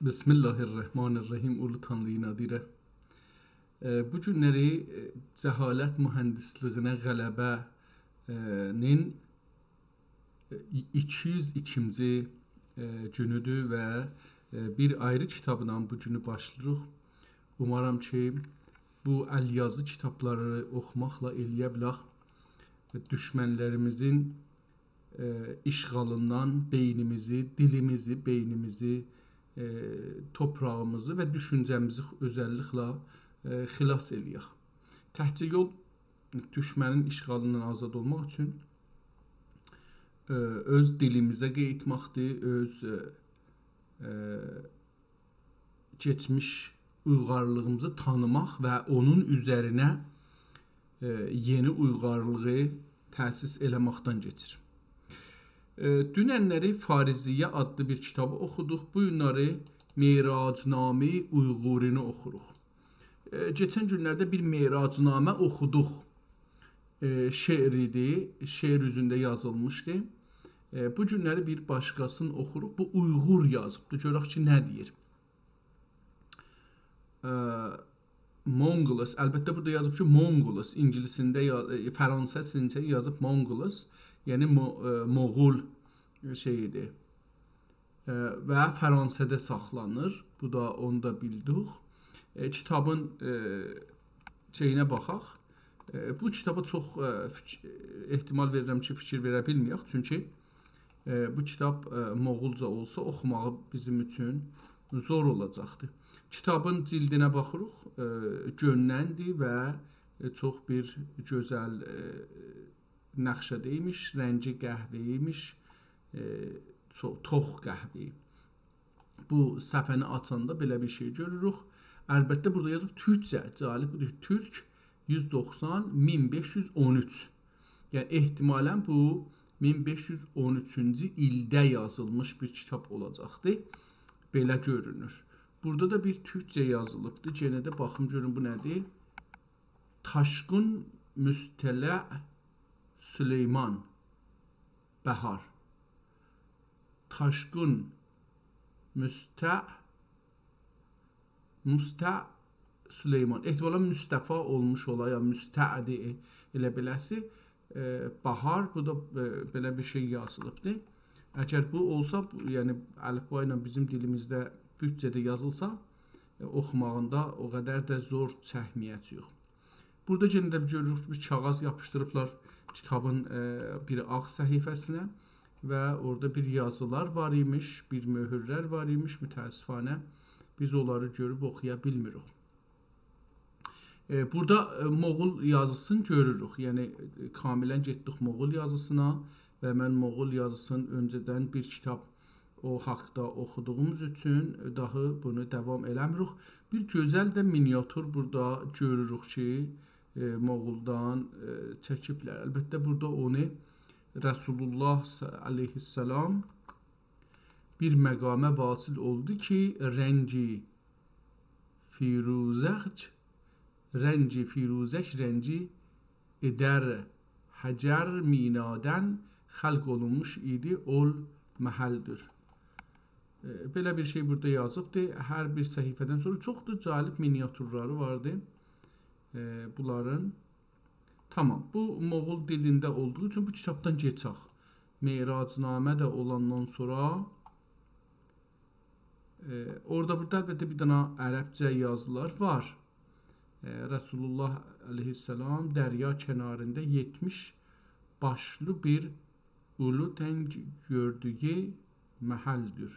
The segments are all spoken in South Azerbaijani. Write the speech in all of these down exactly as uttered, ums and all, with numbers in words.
بسم الله الرحمن الرحیم. اولو تانری‌نین آدی ایله. ائ، بو گونلری، ائ، جهالت مهندسلیگینه غلبه‌نین، ائ، ایکی یوز ایکینجی، ائ، گونودور و، ائ، بیر آیری کیتابلا بو گونو باشلاییریق. اومارام کی، بو ال‌یازی کیتابلاری اوخوماقلا ائلیه بیلک دوشمنلریمیزین ائ، اشغالیندان بئینیمیزی، دیلیمیزی، بئینیمیزی، ائ، توپراغیمیزی و دوشونجه‌میزی اؤزللیکله، ائ، خلاص ائلیه‌ک. تکجه یول دوشمنین اشغالیندان آزاد اولماق اوچون، ائ، اؤز دیلیمیزه قاییتماقدیر، اؤز، ائ، ائ، کئچمیش اویغارلیغیمیزی تانیماق و اونون اوزرینه، ائ، یئنی اویغارلیغی تأسیس ائله‌مکدن کئچیر. ائ، دوننلری فارضیه آدلی بیر کیتابی اوخودوق. بو گونلری معراجنامه‌ی اویغورینی اوخوروق. ائ، کئچن گونلرده بیر معراجنامه اوخودوق. ائ، شعر ایدی، شعر اوزونده یازیلمیشدی. ائ، بو گونلری بیر باشقاسینی اوخوروق. بو اویغور یازیبدی. گؤرک کی، نه دئییر. ائ، Mongols. البته، بورادا یازیب کی، Mongols. اینگیلیسینده یا-، ائ، فرانسیزیندا یازیب Mongols. یعنی، مو-، ائ، موغول شئییدیر. ائ، و فرانسه‌ده ساخلانیر. بو دا، اونو دا بیلدیک. ائ، کیتابین، ائ، شئیینه باخاق. ائ، بو کیتابا چوخ، ائ، فیک-، احتمال وئریرم کی، فیکیر وئره بیلمه‌یک. چونکی، ائ، بو کیتاب، ائ، موغولجا اولسا اوخوماغی بیزیم اوچون زور اولاجاقدی. کیتابین جلدینه باخیریق، ائ، گؤندندیر و، ائ، چوخ بیر گؤزل، ائ، نقشه‌ده ایمیش، رنگی قهوه‌ای ایمیش، ائ، چو-، توخ قهوه‌ای. بو صفحه‌نی آچاندا بئله بیر شئی گؤروروک. البته، بورادا یازیب تورکجه، جالب بودور، تورک یوز دوخسان مین بئش یوز اون اوچ. یعنی، احتمالاً بو مین بئش یوز اون اوچونجو ایلده یازیلمیش بیر کیتاب اولاجاقدی. بئله گؤرونور. بورادا دا بیر تورکجه یازیلیبدی. یئنه ده باخیم گؤروم بو نه‌دیر؟ تاشقون مستعلی سلیمان بهار. تاشقون مستع-، مستع سلیمان. احتمالاً مصطفی اولموش اولا، یا مستعدی ائله بئله‌سی. ائ، بهار، بو دا، ائ، بئله بیر شئی یازیلیبدی. اگر بو اولسا، بو، یعنی الفبا ایله بیزیم دیلیمیزده، تورکجه‌ده یازیلسا، ائ، اوخوماغیندا او قدر ده زور چکمه‌یه‌جه‌ییک. بورادا یئنه ده گؤروروک کی، بیر کاغیذ یاپیشدیریبلار کیتابین، ائ، بیر آغ صفحه‌سینه و اورادا بیر یازیلار وار ایمیش، بیر مؤهورلر وار ایمیش. متأسفانه بیز اونلاری گؤروب اوخویا بیلمیریک. ائ، بورادا، ائ، موغول یازیسینی گؤروروک. یعنی، ائ، کاملاً گئتدیک موغول یازیسینا و من موغول یازیسینین اؤنجه‌دن بیر کیتاب او حاقدا اوخودوغوموز اوچون داها بونو داوام ائله‌میریک. بیر گؤزل ده مینیاتور بورادا گؤروروک کی، ائ، موغولدان، ائ، چکیبلر. البته، بورادا اونو رسول‌الله س-، علیه‌السلام بیر مقامه واصل اولدو کی، رنگی فیروزک، رنگی فیروزک رنگی ائدر حجر مینادن خلق اولونموش ایدی، اول محلدیر. ائ، بئله بیر شئی بورادا یازیبدی. هر بیر صفحه‌دن سونرا چوخ دا جالب مینیاتورلاری واردی، ائ، بونلارین. تامام، بو موغول دیلینده اولدوغو اوچون بو کیتابدان کئچک. معراجنامه ده اولاندان سونرا، ائ، اورادا بورادا البته بیر دنه عربجه یازیلار وار. ائ، رسول‌الله علیه‌السلام دریا کناریندا یئتمیش باشلی بیر اولو تنگ گؤردویو محلدیر.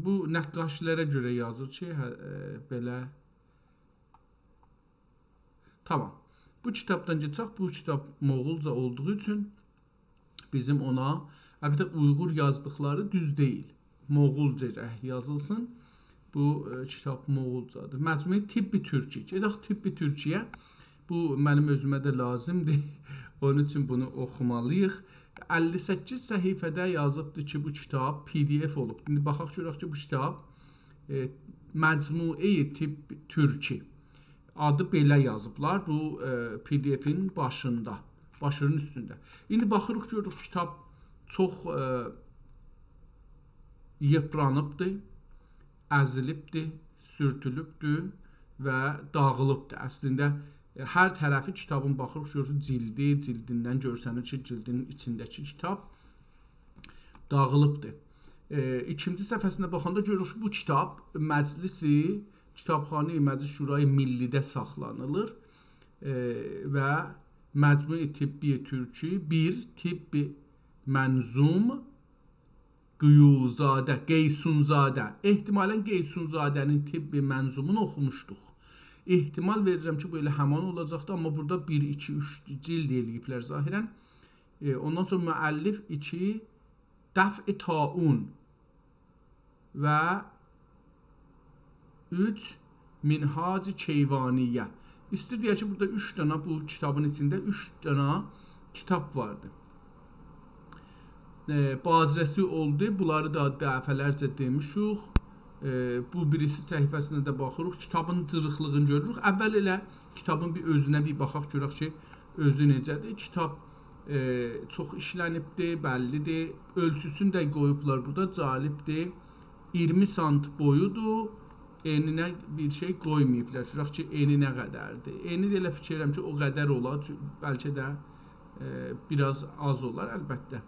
بو نقاشلره گؤره یازیر کی، هه، ائ، بئله. تامام. بو کیتابدان کئچک. بو کیتاب موغولجا اولدوغو اوچون بیزیم اونا، البته، اویغور یازدیقلاری دوز دئییل. موغولجا گرک یازیلسین. بو، ائ، کیتاب موغولجادیر. مجموعه‌ی طب ترکی. گئدک طب ترکی‌یه. بو منیم اؤزومه ده لازیمدیر. اونون اوچون بونو اوخومالی‌ییق. اللی سککیز صفحه‌ده یازیبدیر کی، بو کیتاب پی دی اف اولوب. ایندی باخاق گؤرک کی، بو کیتاب، ائ، مجموعه‌ی طب ترکی. آدی بئله یازیبلار بو، ائ، پی دی افین باشیندا، باشینین اوستونده. ایندی باخیریق، گؤروروک کیتاب چوخ، ائ، ییپرانیبدیر. ازیلیبدیر، سورتولوبدور و داغیلیبدیر. اصلینده، ائ، هر طرفی کیتابین باخیریق، گؤرورسونوز جیلدی، جیلدیندن گؤرسنیر کی، جیلدین ایچینده‌کی کیتاب داغیلیبدیر. ائ، ایکینجی صفحه‌سینه باخاندا گؤروروک کی، بو کیتاب مجلسی، کیتابخانه مجلس شورای ملی‌ده ساخلانیلیر، ائ، و مجموع طبی ترکی بیر، طب منظوم، قیولزاده، قیسونزاده. احتمالاً قیسونزاده‌نین طب منظومونو اوخوموشدوق. احتمال وئریرم کی، بو ائله همان اولاجاقدی، آمما بورادا بیر، ایکی، اوچ جیلد ائله‌ییبلر ظاهراً. ائ، اوندان سونرا مؤلف ایکی، دفع طاعون و اوچ، منهاج کیوانیه. ایسته‌ییر دئیه کی، بورادا اوچ دنه، بو کیتابین ایچینده اوچ دنه کیتاب واردی. ائ، بازرسی اولدو. بونلاری دا دفعه‌لرجه دئمیشیک. ائ، بو بیریسی صفحه‌سینه ده باخیریق. کیتابین جیریقلیغینی گؤروروک. اول ائله کیتابین بیر اؤزونه بیر باخاق، گؤرک کی، اؤزو نئجه‌دیر. کیتاب، ائ، چوخ ایشلنیبدیر، بللی‌دیر. اؤلچوسونو ده قویوبلار بورادا، جالبدیر. اییرمی سانت بویودور. انینه بیر شئی قویماییبلار. گؤرک کی، انی نه قدردیر. انی ده ائله فیکیر ائدیرم کی، او قدر اولا، چون-، بلکه ده، ائ، بیر آز آز اولار البته.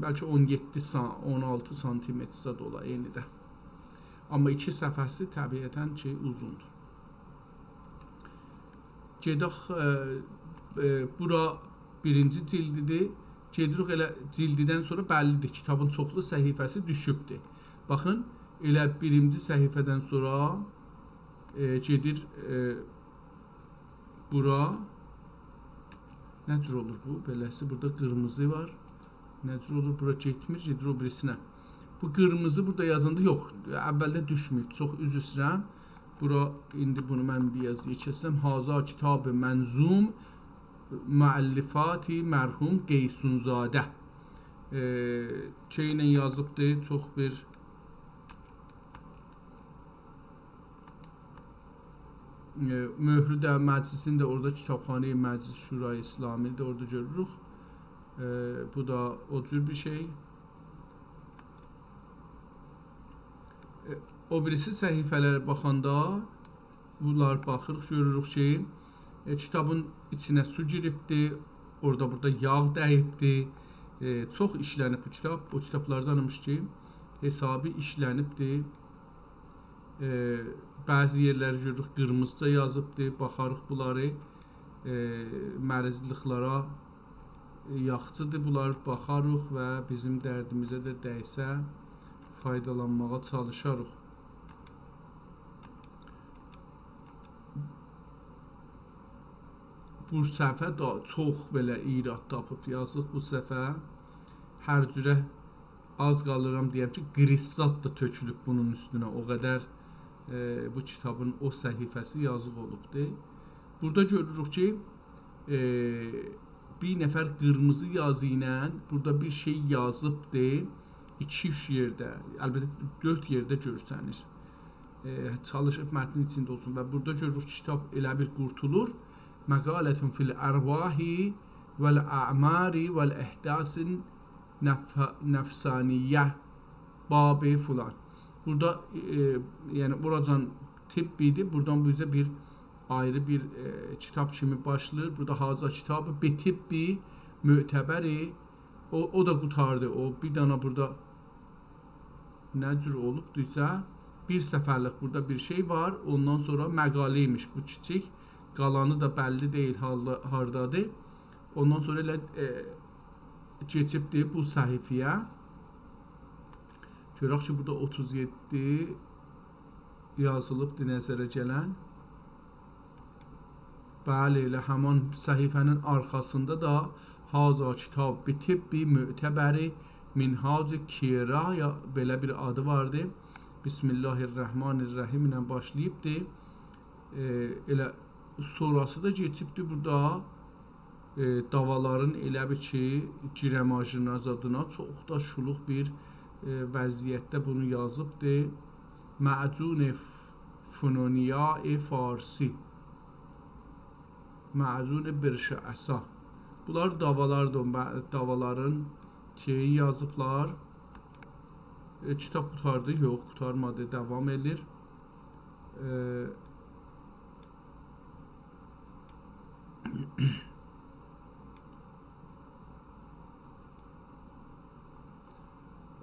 بلکه اون یئددی سان-، اون آلتی سانتیمتر زاد اولا انی ده. آمما ایکی صفحه‌سی طبیعتاً کی، اوزوندور. گئدک، ائ، ائ، بورا بیرینجی جیلدیدیر. گئدیریک ائله جیلدیدن سونرا بللی‌دیر، کیتابین چوخلو صفحه‌سی دوشوبدور. باخین، ائله بیرینجی صفحه‌دن سونرا، ائ، گئدیر، ائ، بورا. نه جور اولور بو؟ بئله‌سی بورادا قیرمیزی وار. نه جور اولور؟ بورا گئتمیر، گئدیر او بیریسینه. بو قیرمیزی بورادا یازاندا یوخ، اولده دوشمه‌ییب. چوخ عذر ایسته‌ییرم. بورا، ایندی بونو من بیر آز یئکلتسم. هذا کتاب منظوم مؤلفات مرحوم قیسونزاده. ائ، شئی ایله یازیبدی، چوخ بیر ائ، مؤهرو ده مجلسین ده اورادا، کیتابخانه مجلس شورای اسلامی ده اورادا گؤروروک. ائ، بو دا او جور بیر شئی. ائ، او بیریسی صفحه‌لره باخاندا، بونلار باخیریق، گؤروروک کی، ائ، کیتابین ایچینه سو گیریبدی، اورادا بورادا یاغ دَییبدی. ائ، چوخ ایشلنیب بو کیتاب. او کیتابلاردانمیش کی، حسابی ایشلنیبدی. ائ، بعضی یئرلری گؤروروک، قیرمیزیجا یازیبدی، باخاریق بونلاری. ائ، مریضلیکلره یاخشیدیر بونلار، باخاریق و بیزیم دردیمیزه ده دیسه فایدالانماغا چالیشاریق. بو صفحه دا چوخ بئله ایراد تاپیب یازیب بو صفحه. هر جوره آز قالیرام دئیم کی، قیریس زاد دا تؤکولوب بونون اوستونه. او قدر، ائ، بو کیتابین او صفحه‌سی یازیق اولوبدور. بورادا گؤروروک کی، ائ، بیر نفر قیرمیزی یازی ایله بورادا بیر شئی یازیبدی. ایکی-اوچ یئرده، البته دؤرد یئرده گؤرسنیر. ائ، چالیشیب متنین ایچینده اولسون. و بورادا گؤروروک کی، کیتاب ائله بیر قورتولور. مقالة فی الارواح والاعمار والاحداث نف-، نفسانیه باب فلان. بورادا، ائ، یعنی اوراجان طب ایدی، بورادان بو اوزه بیر آیری بیر، ائ، کیتاب کیمی باشلاییر. بورادا هذا کتاب بطب معتبر، او، او دا قوتاردی. او بیر دنه بورادا نه جور اولوبدویسا، بیر صفحه‌لیک بورادا بیر شئی وار، اوندان سونرا مقاله ایمیش بو کیچیک، قالانی دا بللی دئییل هاردا-، هاردادیر. اوندان سونرا ائله، ائ، کئچیبدیر بو صفحه‌یه. گؤرک کی، بورادا اوتوز یئددی یازیلیبدیر نظره گلن. بلی، ائله همان صفحه‌نین آرخاسیندا دا هذا کتاب بطب معتبر منهاج کیرا، یا بئله بیر آدی واردی. بسم الله الرحمن الرحیم ایله باشلاییبدی. ائ، ائله سونراسی دا کئچیبدی بورادا. ائ، داوالارین ائله بیل کی، گراماژینا زادینا چوخ دا شولوق بیر، ائ، وضعیتده بونو یازیبدی. معجون ف-، فنونیای فارسی. معجون برش عصا. بونلار داوالاردیر، او مع-، داوالارین شئیی یازیبلار. ائ، کیتاب قوتاردی؟ یوخ، قوتارمادی، داوام ائله‌ییر. ائ،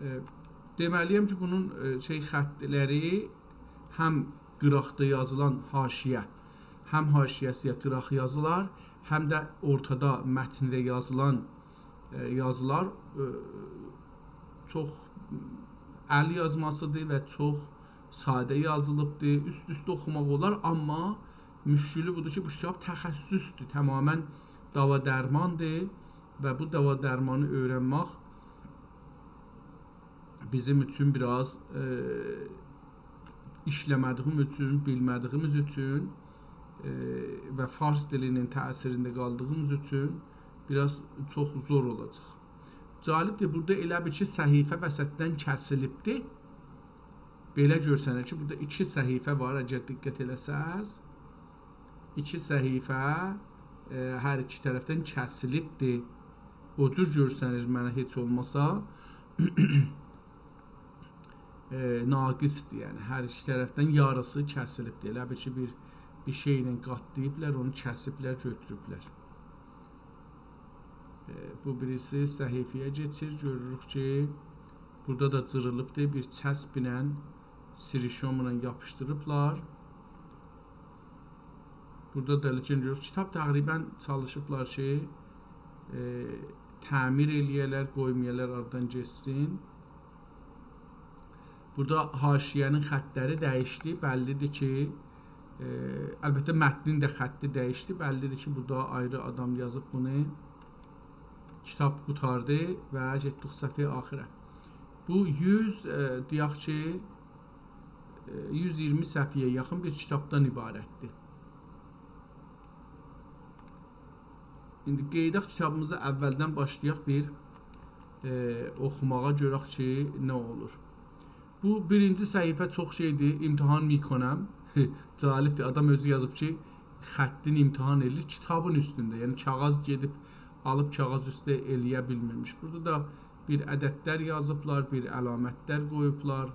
ائ، دئمه‌لی‌یم کی، بونون، ائ، شئی، خطلری هم قیراقدا یازیلان حاشیه، هم حاشیه‌سی یا قیراق یازیلار، هم ده اورتادا متنده یازیلان، ائ، یازیلار، ائ، چوخ ال یازماسیدیر و چوخ ساده یازیلیبدیر. اوست-اوسته اوخوماق اولار، آمما مشکلی بودور کی، بو کیتاب تخصصدور، تماماً داوا درماندیر و بو داوا درمانی اؤیرنمک بیزیم اوچون بیر آز، ائ، ایشله‌مه‌دیییمیز اوچون، بیلمه‌دیییمیز اوچون، ائ، و فارس دیلینین تأثیرینده قالدیغیمیز اوچون بیر آز چوخ زور اولاجاق. جالبدیر، بورادا ائله بیل کی، صفحه وسطدن کسیلیبدی. بئله گؤرسنیر کی، بورادا ایکی صفحه وار، اگر دقت ائله‌سز. ایکی صفحه، ائ، هر ایکی طرفدن کسیلیبدی. او جور گؤرسنیر منه هئچ اولماسا. ائ، ناقصدیر، یعنی هر ایکی طرفدن یاریسی کسیلیبدیر. ائله بیل کی، بیر، بیر شئی ایله قاتلاییبلار، اونو کسیبلر، گؤتوروبلر. ائ، بو بیریسی صفحه‌یه کئچیر. گؤروروک کی، بورادا دا جیریلیبدیر. بیر چسب ایله، سیریشوم ایله یاپیشدیریبلار. بورادا دا ائله کی، گؤروروک، کیتاب تقریباً چالیشیبلار کی، ائ، تعمیر ائله‌یه‌لر، قویمایالار آرادان گئتسین. بورادا حاشیه‌نین خطلری دییشدی. بللی‌دیر کی، ائ، البته متنین ده خطی دییشدی. بللی‌دیر کی، بورادا آیری آدام یازیب بونو. کیتاب قوتاردی و گئتدیک صفحه‌ی آخیره. بو یوز، ائ، دئیک کی، ائ، یوز ایگیرمی صفحه‌یه یاخین بیر کیتابدان عبارتدیر. ایندی قئییداق کیتابیمیزی، اولدن باشلایاق بیر، ائ، اوخوماغا، گؤرک کی، نه اولور. بو بیرینجی صفحه چوخ شئیدیر، «امتحان می‌کنم». جالبدیر، آدام اؤزو یازیب کی، خطین امتحان ائله‌ییر کیتابین اوستونده. یعنی کاغیذ گئدیب آلیب کاغیذ اوسته ائله‌یه بیلمیرمیش. بورادا دا بیر عددلر یازیبلار، بیر علامتلر قویوبلار.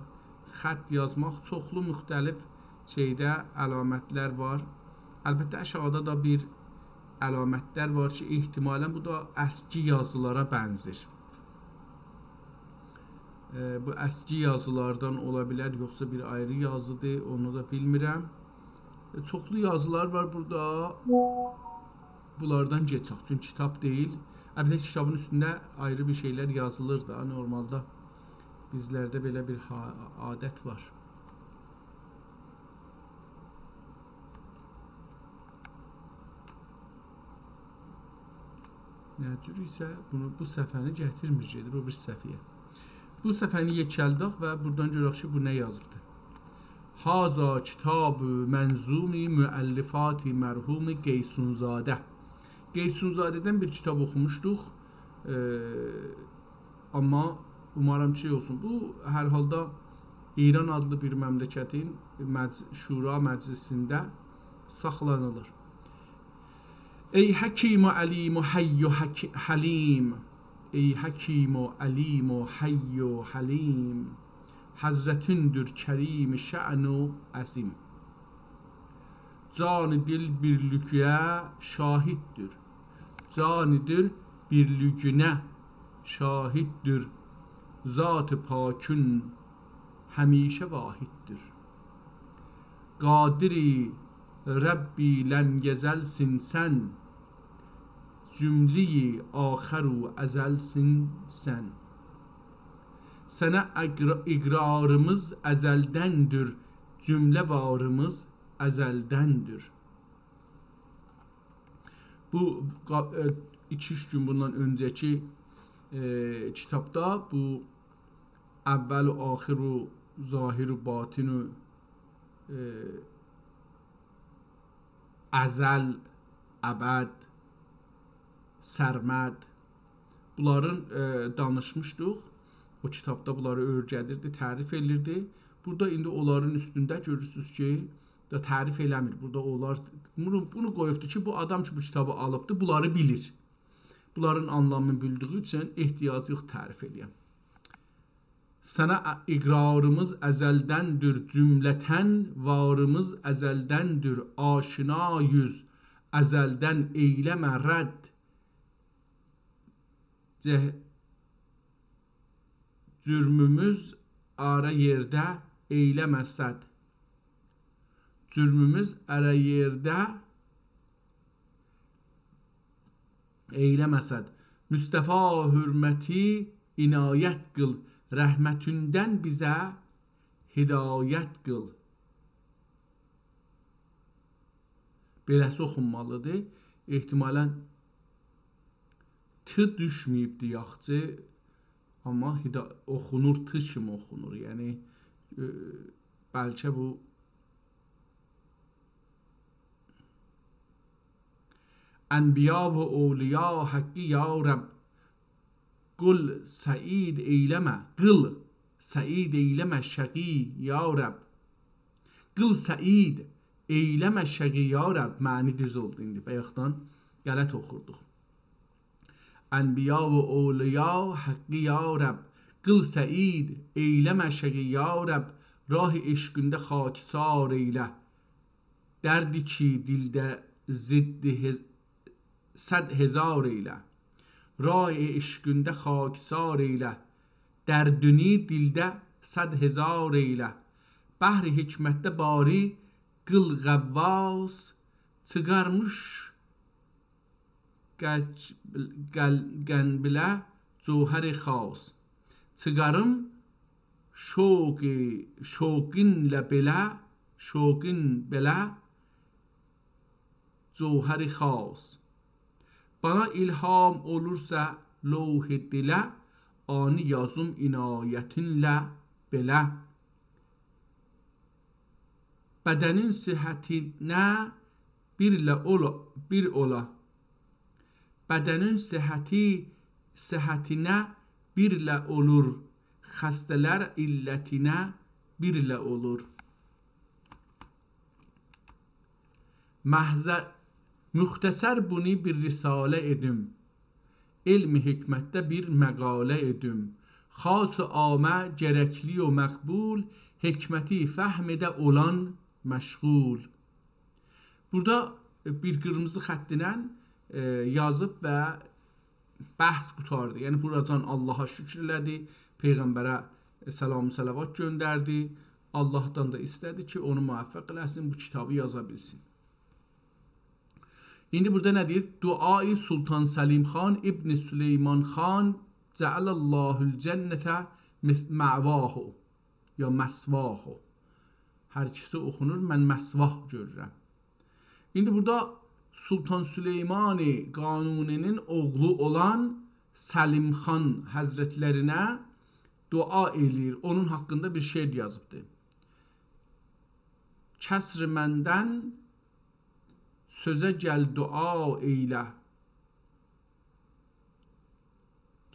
خط یازماق، چوخلو مختلف شئیده علامتلر وار. البته، آشاغیدا دا بیر علامتلر وار کی، احتمالاً بو دا اسکی یازیلارا بنزیر. ائ، بو اسکی یازیلاردان اولا بیلر، یوخسا بیر آیری یازیدیر، اونو دا بیلمیرم. ائ، چوخلو یازیلار وار بورادا. بونلاردان کئچک، چونکی کیتاب دئییل. البته، کیتابین اوستونده آیری بیر شئیلر یازیلیر دا، نورمالدا بیزلرده بئله بیر ها-، عادت وار. نه جور ایسه بونو، بو صفحه‌نی گتیرمیر، گئدیر او بیر صفحه‌یه. بو صفحه‌نی یئکلدک و بورادان گؤرک کی، بو نه یازیبدی. «هذا کتاب منظوم مؤلفات مرحوم قیسون‌زاده». قیسون‌زاده‌دن بیر کیتاب اوخوموشدوق. ائ، آمما اومارام کی، اولسون. بو، هر حالدا، ایران آدلی بیر مملکتین مج-، شورا مجلیسینده ساخلانیلیر. «ای حکیم و علیم و حی و حک-، حلیم. ای حکیم و علیم و حی و حلیم. حضرتیندیر کریم شأن و عظیم. جان و دل بیرلیگه شاهددیر. جان و دل بیرلیگینه شاهددیر. ذات پاکین همیشه واحددیر. قادر ربی لم یزلسن سن، جمله‌ی آخر و ازلسن سن. سنه اقر-، اقراریمیز ازلدندیر، جمله واریمیز ازلدندیر.» بو قا-، ائ، ایکی-اوچ گون بوندان اؤنجه‌کی، ائ، کیتابدا بو اول و آخر و ظاهر و باطن و، ائ، ازل، ابد، سرمد، بونلارین، ائ، دانیشمیشدیق. او کیتابدا بونلاری اؤیره‌دیردی، تعریف ائلیردی. بورادا ایندی اونلارین اوستونده گؤرورسونوز کی، دا تعریف ائله‌میر. بورادا اونلار، بونو، بونو قویوبدو کی، بو آدام کی، بو کیتابی آلیبدی، بونلاری بیلیر. بونلارین آنلامینی بیلدیگی اوچون احتیاجی یوخ تعریف ائله‌یم. سنه اقراریمیز ازلدندیر، جملةً واریمیز ازلدندیر، آشنایوز ازلدن، ائیله‌مه رد. جه-، جرموموز آرا یئرده، ائیله‌مه سد. جرموموز آرا یئرده، ائیله‌مه سد. مصطفی حؤرمتی عنایت قیل، رحمتیندن بیزه هدایت قیل. بئله‌سی اوخونمالیدیر. احتمالاً ت دوشمه‌ییبدی یاخچی، آمما هدا-، اوخونور، ت کیمی اوخونور. یعنی، ائ، بلکه بو انبیا و اولیا حقی یا رب، قول سعید ائیله‌مه، قیل سعید ائیله‌مه شقی یا رب. قیل سعید ائیله‌مه شقی یا رب. معنی دوز اولدو ایندی. بایاقدان غلط اوخوردوق. انبیا و اولیا حقی یا رب، قیل سعید ائیله‌مه شقی یا رب، راه عشقینده خاکسار ائیله. دردی کی دلده ضد هز-، صد هزار ائیله. راه عشقینده خاکسار ائیله. دردینی دلده صد هزار ائیله. بحر حکمتده باری قیل غواص، چیخارمیش قل-، قل-، قلبله جوهر خاص. چیخاریم شوقی، شوقینله بئله، شوقین بئله جوهر خاص. بانا الهام اولورسا لوح دله، آنی یازیم عنایتینله بئله. بدنین صحتینه بیرله اولا، بیر اولا. بدنین صحتی، صحتینه بیرله اولور، خسته‌لر علتینه بیرله اولور. محض-، مختصر بونو بیر رساله ائدیم. علم حکمتده بیر مقاله ائدیم. خاص و عامه گرکلی و مقبول، حکمتی فهم ائده اولان مشغول. بورادا بیر قیرمیزی خطینن، ائ، یازیب و بحث قوتاردی. یعنی، بوراجان آللاها شکر ائله‌دی، پیغمبره سلام و صلوات گؤندردی، آللاهدان دا ایسته‌دی کی، اونو موفق ائله‌سین، بو کیتابی یازا بیلسین. ایندی بورادا نه دئییر؟ دعای سلطان سلیم خان ابن سلیمان خان، جعل الله الجنة مس-، مأواه، یا مثواه. هر ایکیسی اوخونور، من مثواه گؤرورم. ایندی بورادا سلطان سلیمان قانونی‌نین اوغلو اولان سلیم خان حضرتلرینه دعا ائله‌ییر. اونون حاقیندا بیر شعر یازیبدی. کسر مندن سؤزه گل دعا ائیله.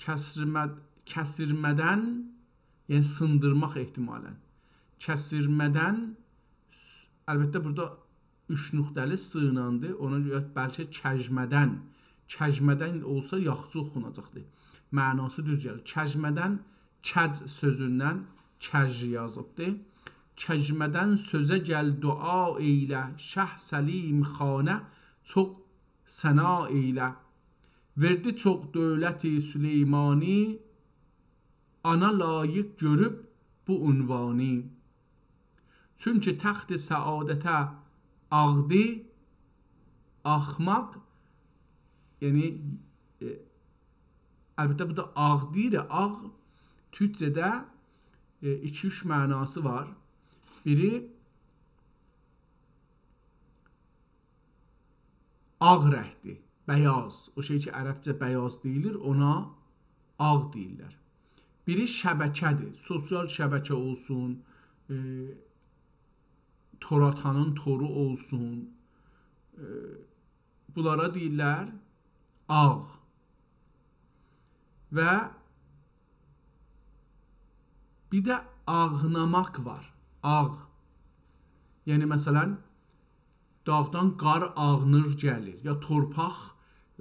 کسرمد-، کسرمدن، یعنی سیندیرماق احتمالاً. کسرمدن، البته بورادا اوچ نقطه‌لی س ایلندی، اونا گؤره بلکه کجمدن. کجمدن اولسا یاخشی اوخوناجاقدی. معناسی دوز گلیر. کجمدن، کج سؤزوندن کج یازیبدی. کجمدن سؤزه گل دعا ائیله، شه سلیم خانه چوخ ثنا ائیله. وئردی چوخ دؤولتی سلیمانی، آنا لایق گؤروب بو عنوانی. چونکی تخت سعادته آغدی آخماق، یعنی، ائ، البته، بورادا آغ دئییر، آغ تورکجه‌ده، ائ، ایکی-اوچ معناسی وار. بیری آغ رنگدیر، بیاض. او شئی کی، عربجه بیاض دئییلیر، اونا آغ دئییرلر. بیری شبکه‌دیر. سوسیال شبکه اولسون، ائ، تور آتانین تورو اولسون، ائ، بونلارا دئییرلر آغ. و بیر ده آغناماق وار. آغ. یعنی، مثلا، داغدان قار آغنیر گلیر، یا تورپاق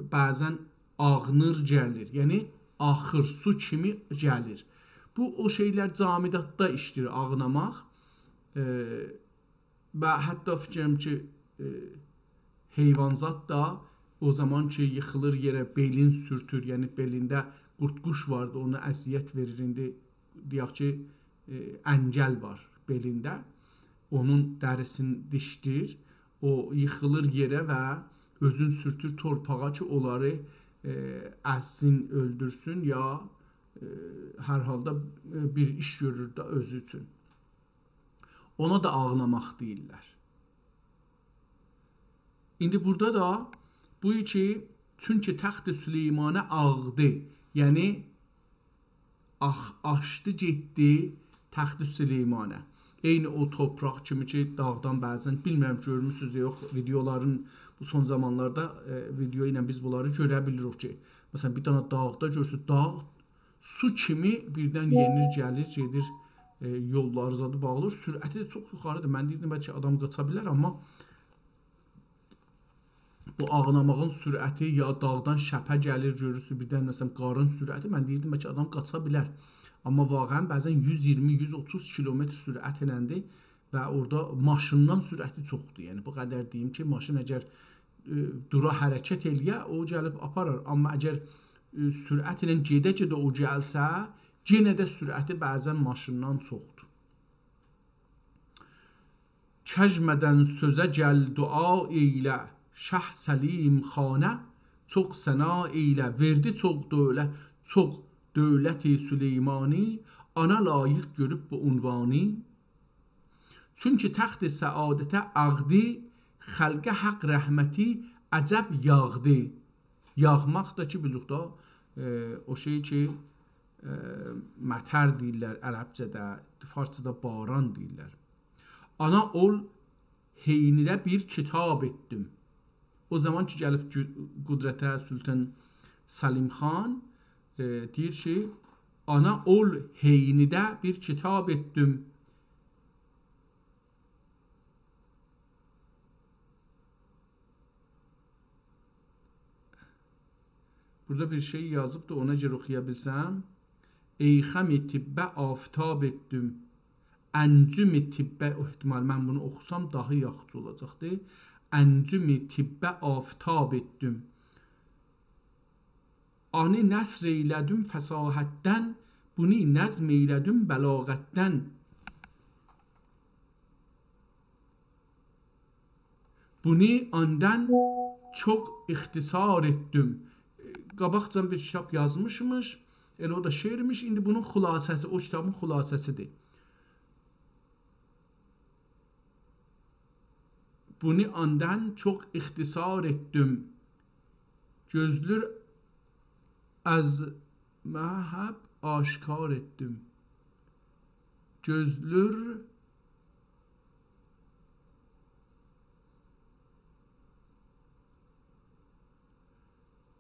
بعضا آغنیر گلیر. یعنی، آخیر، سو کیمی گلیر. بو او شئیلر جامداتدا ایشله‌ییر، آغلاماق. ائ، و حتی فیکریم کی، ائ، حیوانزاد دا او زامان کی، ییخیلیر یئره، بئلین سورتور، یعنی بئلینده قورد-قوش واردی، اونا اذیت وئریر. ایندی دئیک کی، ائ، انگل وار بئلینده، اونون دریسینی دیشلیر، او ییخیلیر یئره و اؤزون سورتور تورپاغا کی، اونلاری، ائ، ازسین، اؤلدورسون یا، ائ، هر حالدا، ائ، بیر ایش گؤرور ده اؤزو اوچون. اونا دا آغلاماق دئییرلر. ایندی بورادا دا بو کی، چونکی تخت سلیمانه آغدی، یعنی آخ-، آشدی گئتدی تخت سلیمانه. عینی او تورپاق کیمی کی، داغدان بعضا، بیلمیرم گؤرموسونوز یا یوخ، ویدئولارین بو سون زامانلاردا، ائ، ویدئو ایله بیز بونلاری گؤره بیلیریک کی، مثلا، بیر دنه داغدا گؤرورسونوز، داغ سو کیمی بیردن یئنیر، گلیر، گئدیر، ائ، یوللاری زادی باغلیر. سرعتی ده چوخ یوخاریدیر. من دئییردیم، بلکه آدام قاچا بیلر، آمما بو آغلاماغین سرعتی، یا داغدان شپه گلیر، گؤرورسونوز، بیردن، مثلا، قارین سرعتی، من دئییردیم، بلکه آدام قاچا بیلر. آمما واقعا بعضا یوز اییرمی، یوز اوتوز کیلومتر سرعت ایلندی و اورادا ماشیندان سرعتی چوخدور. یعنی، بو قدر دئییم کی، ماشین اگر، ائ، دورا، حرکت ائله‌یه، او گلیب آپارار. آمما اگر، ائ، سرعت ایله گئده-گئده او گلسه، یئنه ده سرعتی بعضا ماشیندان چوخدور. کژمدن سؤزه گل دعا ائیله، شه سلیم خانه، چوخ ثنا ائیله، وئردی چوخ دؤولت، چوخ دؤولت سلیمانی، آنا لایق گؤروب بو عنوانی. چونکی تخت سعادته آغدی، خلقه حق رحمتی عجب یاغدی. یاغماق دا کی، بیلیریک دا، ائ، او شئی کی، ائ، مطر دئییرلر عربجه‌ده، فارسجادا باران دئییرلر. آنا اول حینیده بیر کیتاب ائتدیم. او زامان کی، گلیب گو-، قدرته سلطان سلیم خان، ائ، دئییر کی، آنا اول حینیده بیر کیتاب ائتدیم. بورادا بیر شئی یازیبدی، اونا گؤره اوخویا بیلسم. ای خم طبه آفتاب ائتدیم. انجم طبه، احتمال من بونو اوخوسام داها یاخشی اولاجاقدی. انجم طبه آفتاب ائتدیم. آنی نثر ائیله‌دیم فصاحتدن، بونی نظم ائیله‌دیم بلاغتدن. بونی آندان چوخ اختصار ائتدیم. قاباقجان بیر کیتاب یازمیشمیش، ائله او دا شعرمیش. ایندی بونون خلاصه‌سی، او کیتابین خلاصه‌سیدیر. بونی آندان چوخ اختصار ائتدیم. گؤزلور از مهب آشکار ائتدیم. گؤزلور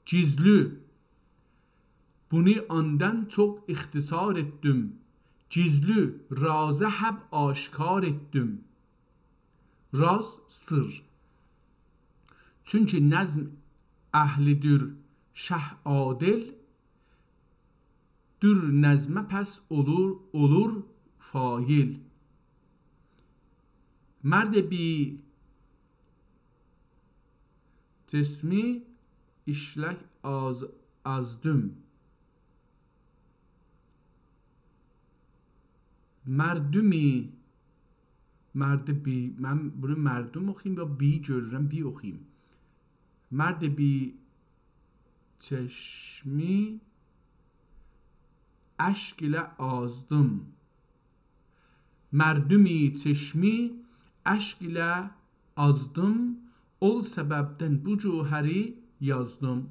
گیزلی. بونو آندان چوخ اختصار ائتدیم. گیزلی رازه حب آشکار ائتدیم. راز، سر. چونکی نظم اهلیدیر شه عادل، دور نظمه پس اولور، اولور فاعل. مرد بی چشمی ایشلک آز-، آزدیم. مردمی، مردی بی، من بونو مردوم اوخویوم یا بی گؤرورم، بی اوخویوم. مرد بی چشمی اشک ایله آزدیم. مردمی چشمی اشک ایله آزدیم، اول سببدن بو گوهری یازدیم.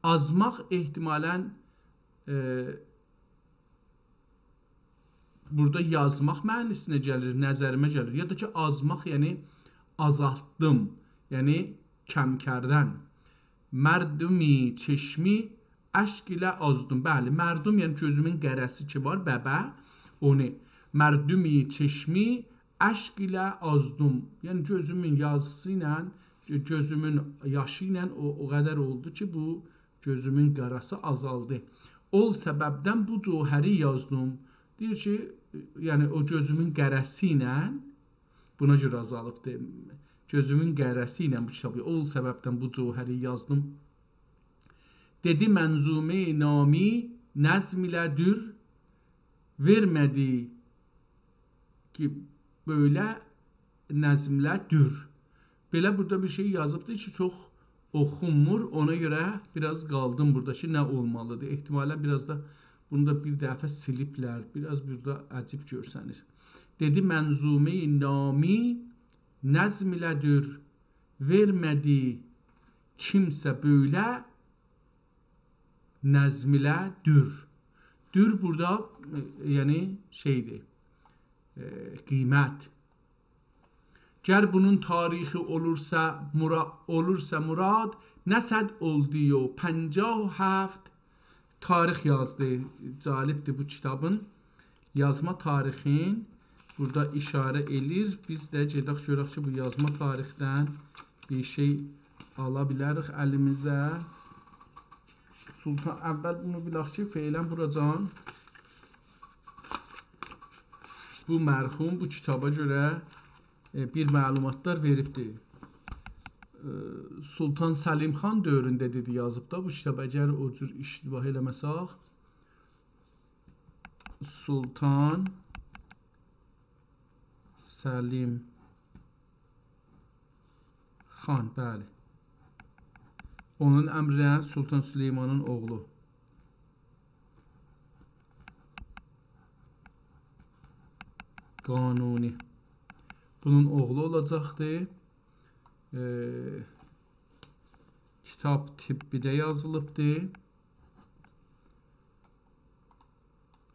آزماق احتمالاً، ائ، بورادا یازماق معنی‌سینه گلیر، نظریمه گلیر. یا دا کی، آزماق، یعنی آزالتدیم، یعنی کم کردن. مردمی چشمی اشک ایله آزدیم. بلی، مردم، یعنی گؤزومون قره‌سی کی وار، ببه، اونو. مردمی چشمی اشک ایله آزدیم. یعنی گؤزومون یازیسی ایله، گؤ-، گؤزومون یاشی ایله او، او قدر اولدو کی، بو گؤزومون قاره‌سی آزالدی. اول سببدن بو جوهری یازدیم. دئییر کی، یعنی او گؤزومون قره‌سی ایله، بونا گؤره آزالیبدیر. گؤزومون قره‌سی ایله بو کیتابی، اول سببدن بو جوهری یازدیم. دئدی منظومه‌ی نامی نظم ایله دور، وئرمه‌دی کی، بئله نظمله دور. بئله بورادا بیر شئی یازیبدی کی، چوخ اوخونمور، اونا گؤره بیر آز قالدیم بورادا کی، نه اولمالیدیر. احتمالاً بیر آز دا بونو دا بیر دفعه سیلیبلر، بیر آز بورادا عجیب گؤرسنیر. دئدی منظومه‌ی نامی نظم ایله دور، وئرمه‌دی کیمسه بئله نظم ایله دور. دور بورادا، ائ، یعنی شئیدیر، ائ، قیمت. گر بونون تاریخی اولورسا مرا-، اولورسا مراد، نه صد اولدو و پنجاه و هفت. تاریخ یازدی. جالبدیر بو کیتابین یازما تاریخین بورادا اشاره ائله‌ییر. بیز ده گئدک گؤرک کی، بو یازما تاریخدن بیر شئی آلا بیلریک الیمیزه. سلطان، اول بونو بیلک کی، فعلاً بوراجان بو مرحوم بو کیتابا گؤره، ائ، بیر معلوماتلار وئریبدی. ائ، سلطان سلیم خان دؤورونده دئدی، یازیب دا بو کیتاب، اگر او جور اشتباه ائله‌مه‌سک. سلطان سلیم خان، بلی. اونون امرینه سلطان سلیمانین اوغلو. قانونی. بونون اوغلو اولاجاقدی. ائ، کیتاب طبی‌ده یازیلیبدی.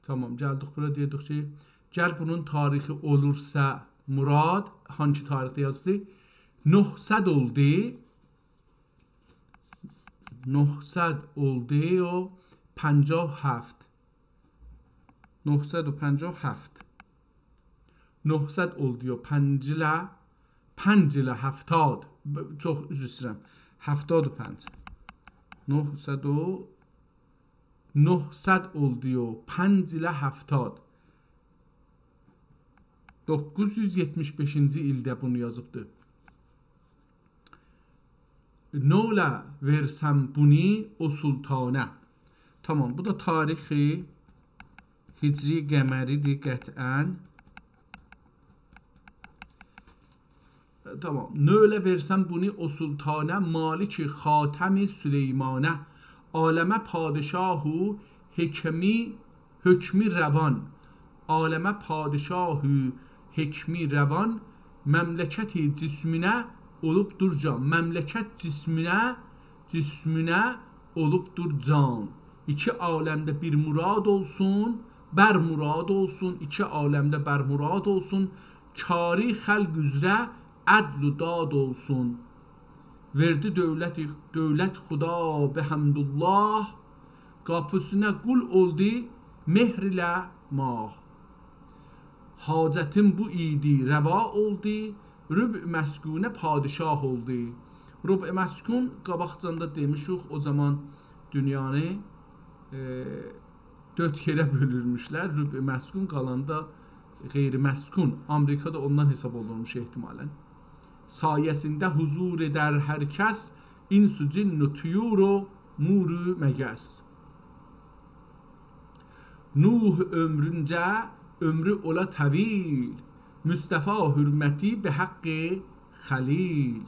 تامام، گلدیک بورا، دئدیک کی، گر بونون تاریخی اولورسا مراد، هانسی تاریخده یازیبدی؟ نهصد اولدو. نهصد اولدو و پنجاه و هفت. نهصد و پنجاه و هفت. نهصد اولدو و پنج ایله، پنج ایله هفتاد. ب-، چوخ عذر ایسته‌ییرم. هفتاد و پنج. نهصد و، نهصد اولدو و پنج ایله هفتاد. دوققوز یوز یئتمیش بئشینجی ایلده بونو یازیبدی. نوله وئرسم بونو او سلطانه. تامام، بو دا تاریخی هجری قمری‌دیر قطعاً. تامام. نوله وئرسم بونو او سلطانه، مالک خاتم سلیمانه. عالمه پادشاه و حکمی، حکمی روان. عالمه پادشاه و حکمی روان، مملکت جسمینه اولوبدور جان. مملکت جسمینه، جسمینه اولوبدور جان. ایکی عالمده بیر مراد اولسون، بر مراد اولسون، ایکی عالمده بر مراد اولسون، کاری خلق اوزره عدل و داد اولسون. وئردی دؤولت، دؤولت خدا به حمدالله، قاپیسینا قول اولدو مهر ایله ماه. حاجتیم بو ایدی، روا اولدو، ربع مسکونه پادشاه اولدو. ربع مسکون، قاباقجان دا دئمیشیک، او زامان دونیانی، ائ، دؤرد یئره بؤلورموشلر. ربع مسکون، قالاندا غیر مسکون. آمریکا دا اوندان حساب اولونورموش احتمالاً. سایه‌سینده حضور ائدر هر کس، انس و جن و طیور و مور و مگس. نوح عؤمرونجه عؤمرو اولا طویل، مصطفی حرمتی به حق خلیل.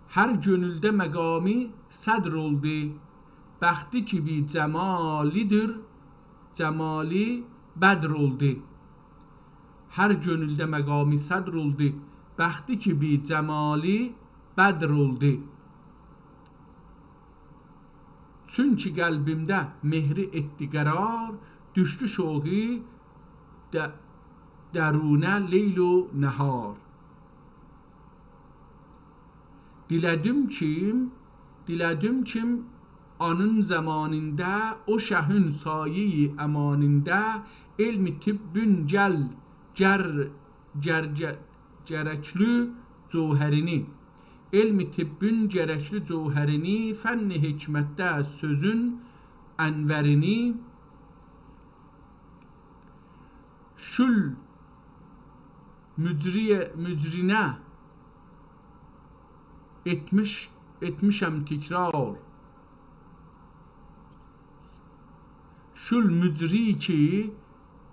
هر گؤنولده مقامی صدر اولدو، بختی کی بی جمالی‌دیر، جمالی بدر اولدو. هر گؤنولده مقامی صدر اولدو، بختی کی بی جمالی بدر اولدو. چونکی قلبیمده مهری ائتدی قرار، دوشدو شوقی د-، درونه لیل و نهار. دیله‌دیم کیم، دیله‌دیم کیم آنین زمانینده، او شهین سایه‌ی امانینده، علم طبین گل، گر-، گر-، گر-، گرکلی جوهرینی. علم طبین گرکلی جوهرینی، فن حکمتده سؤزون انورینی، شول مجری، مجرینه ائتمیش، ائتمیشم تکرار. شول مجری کی،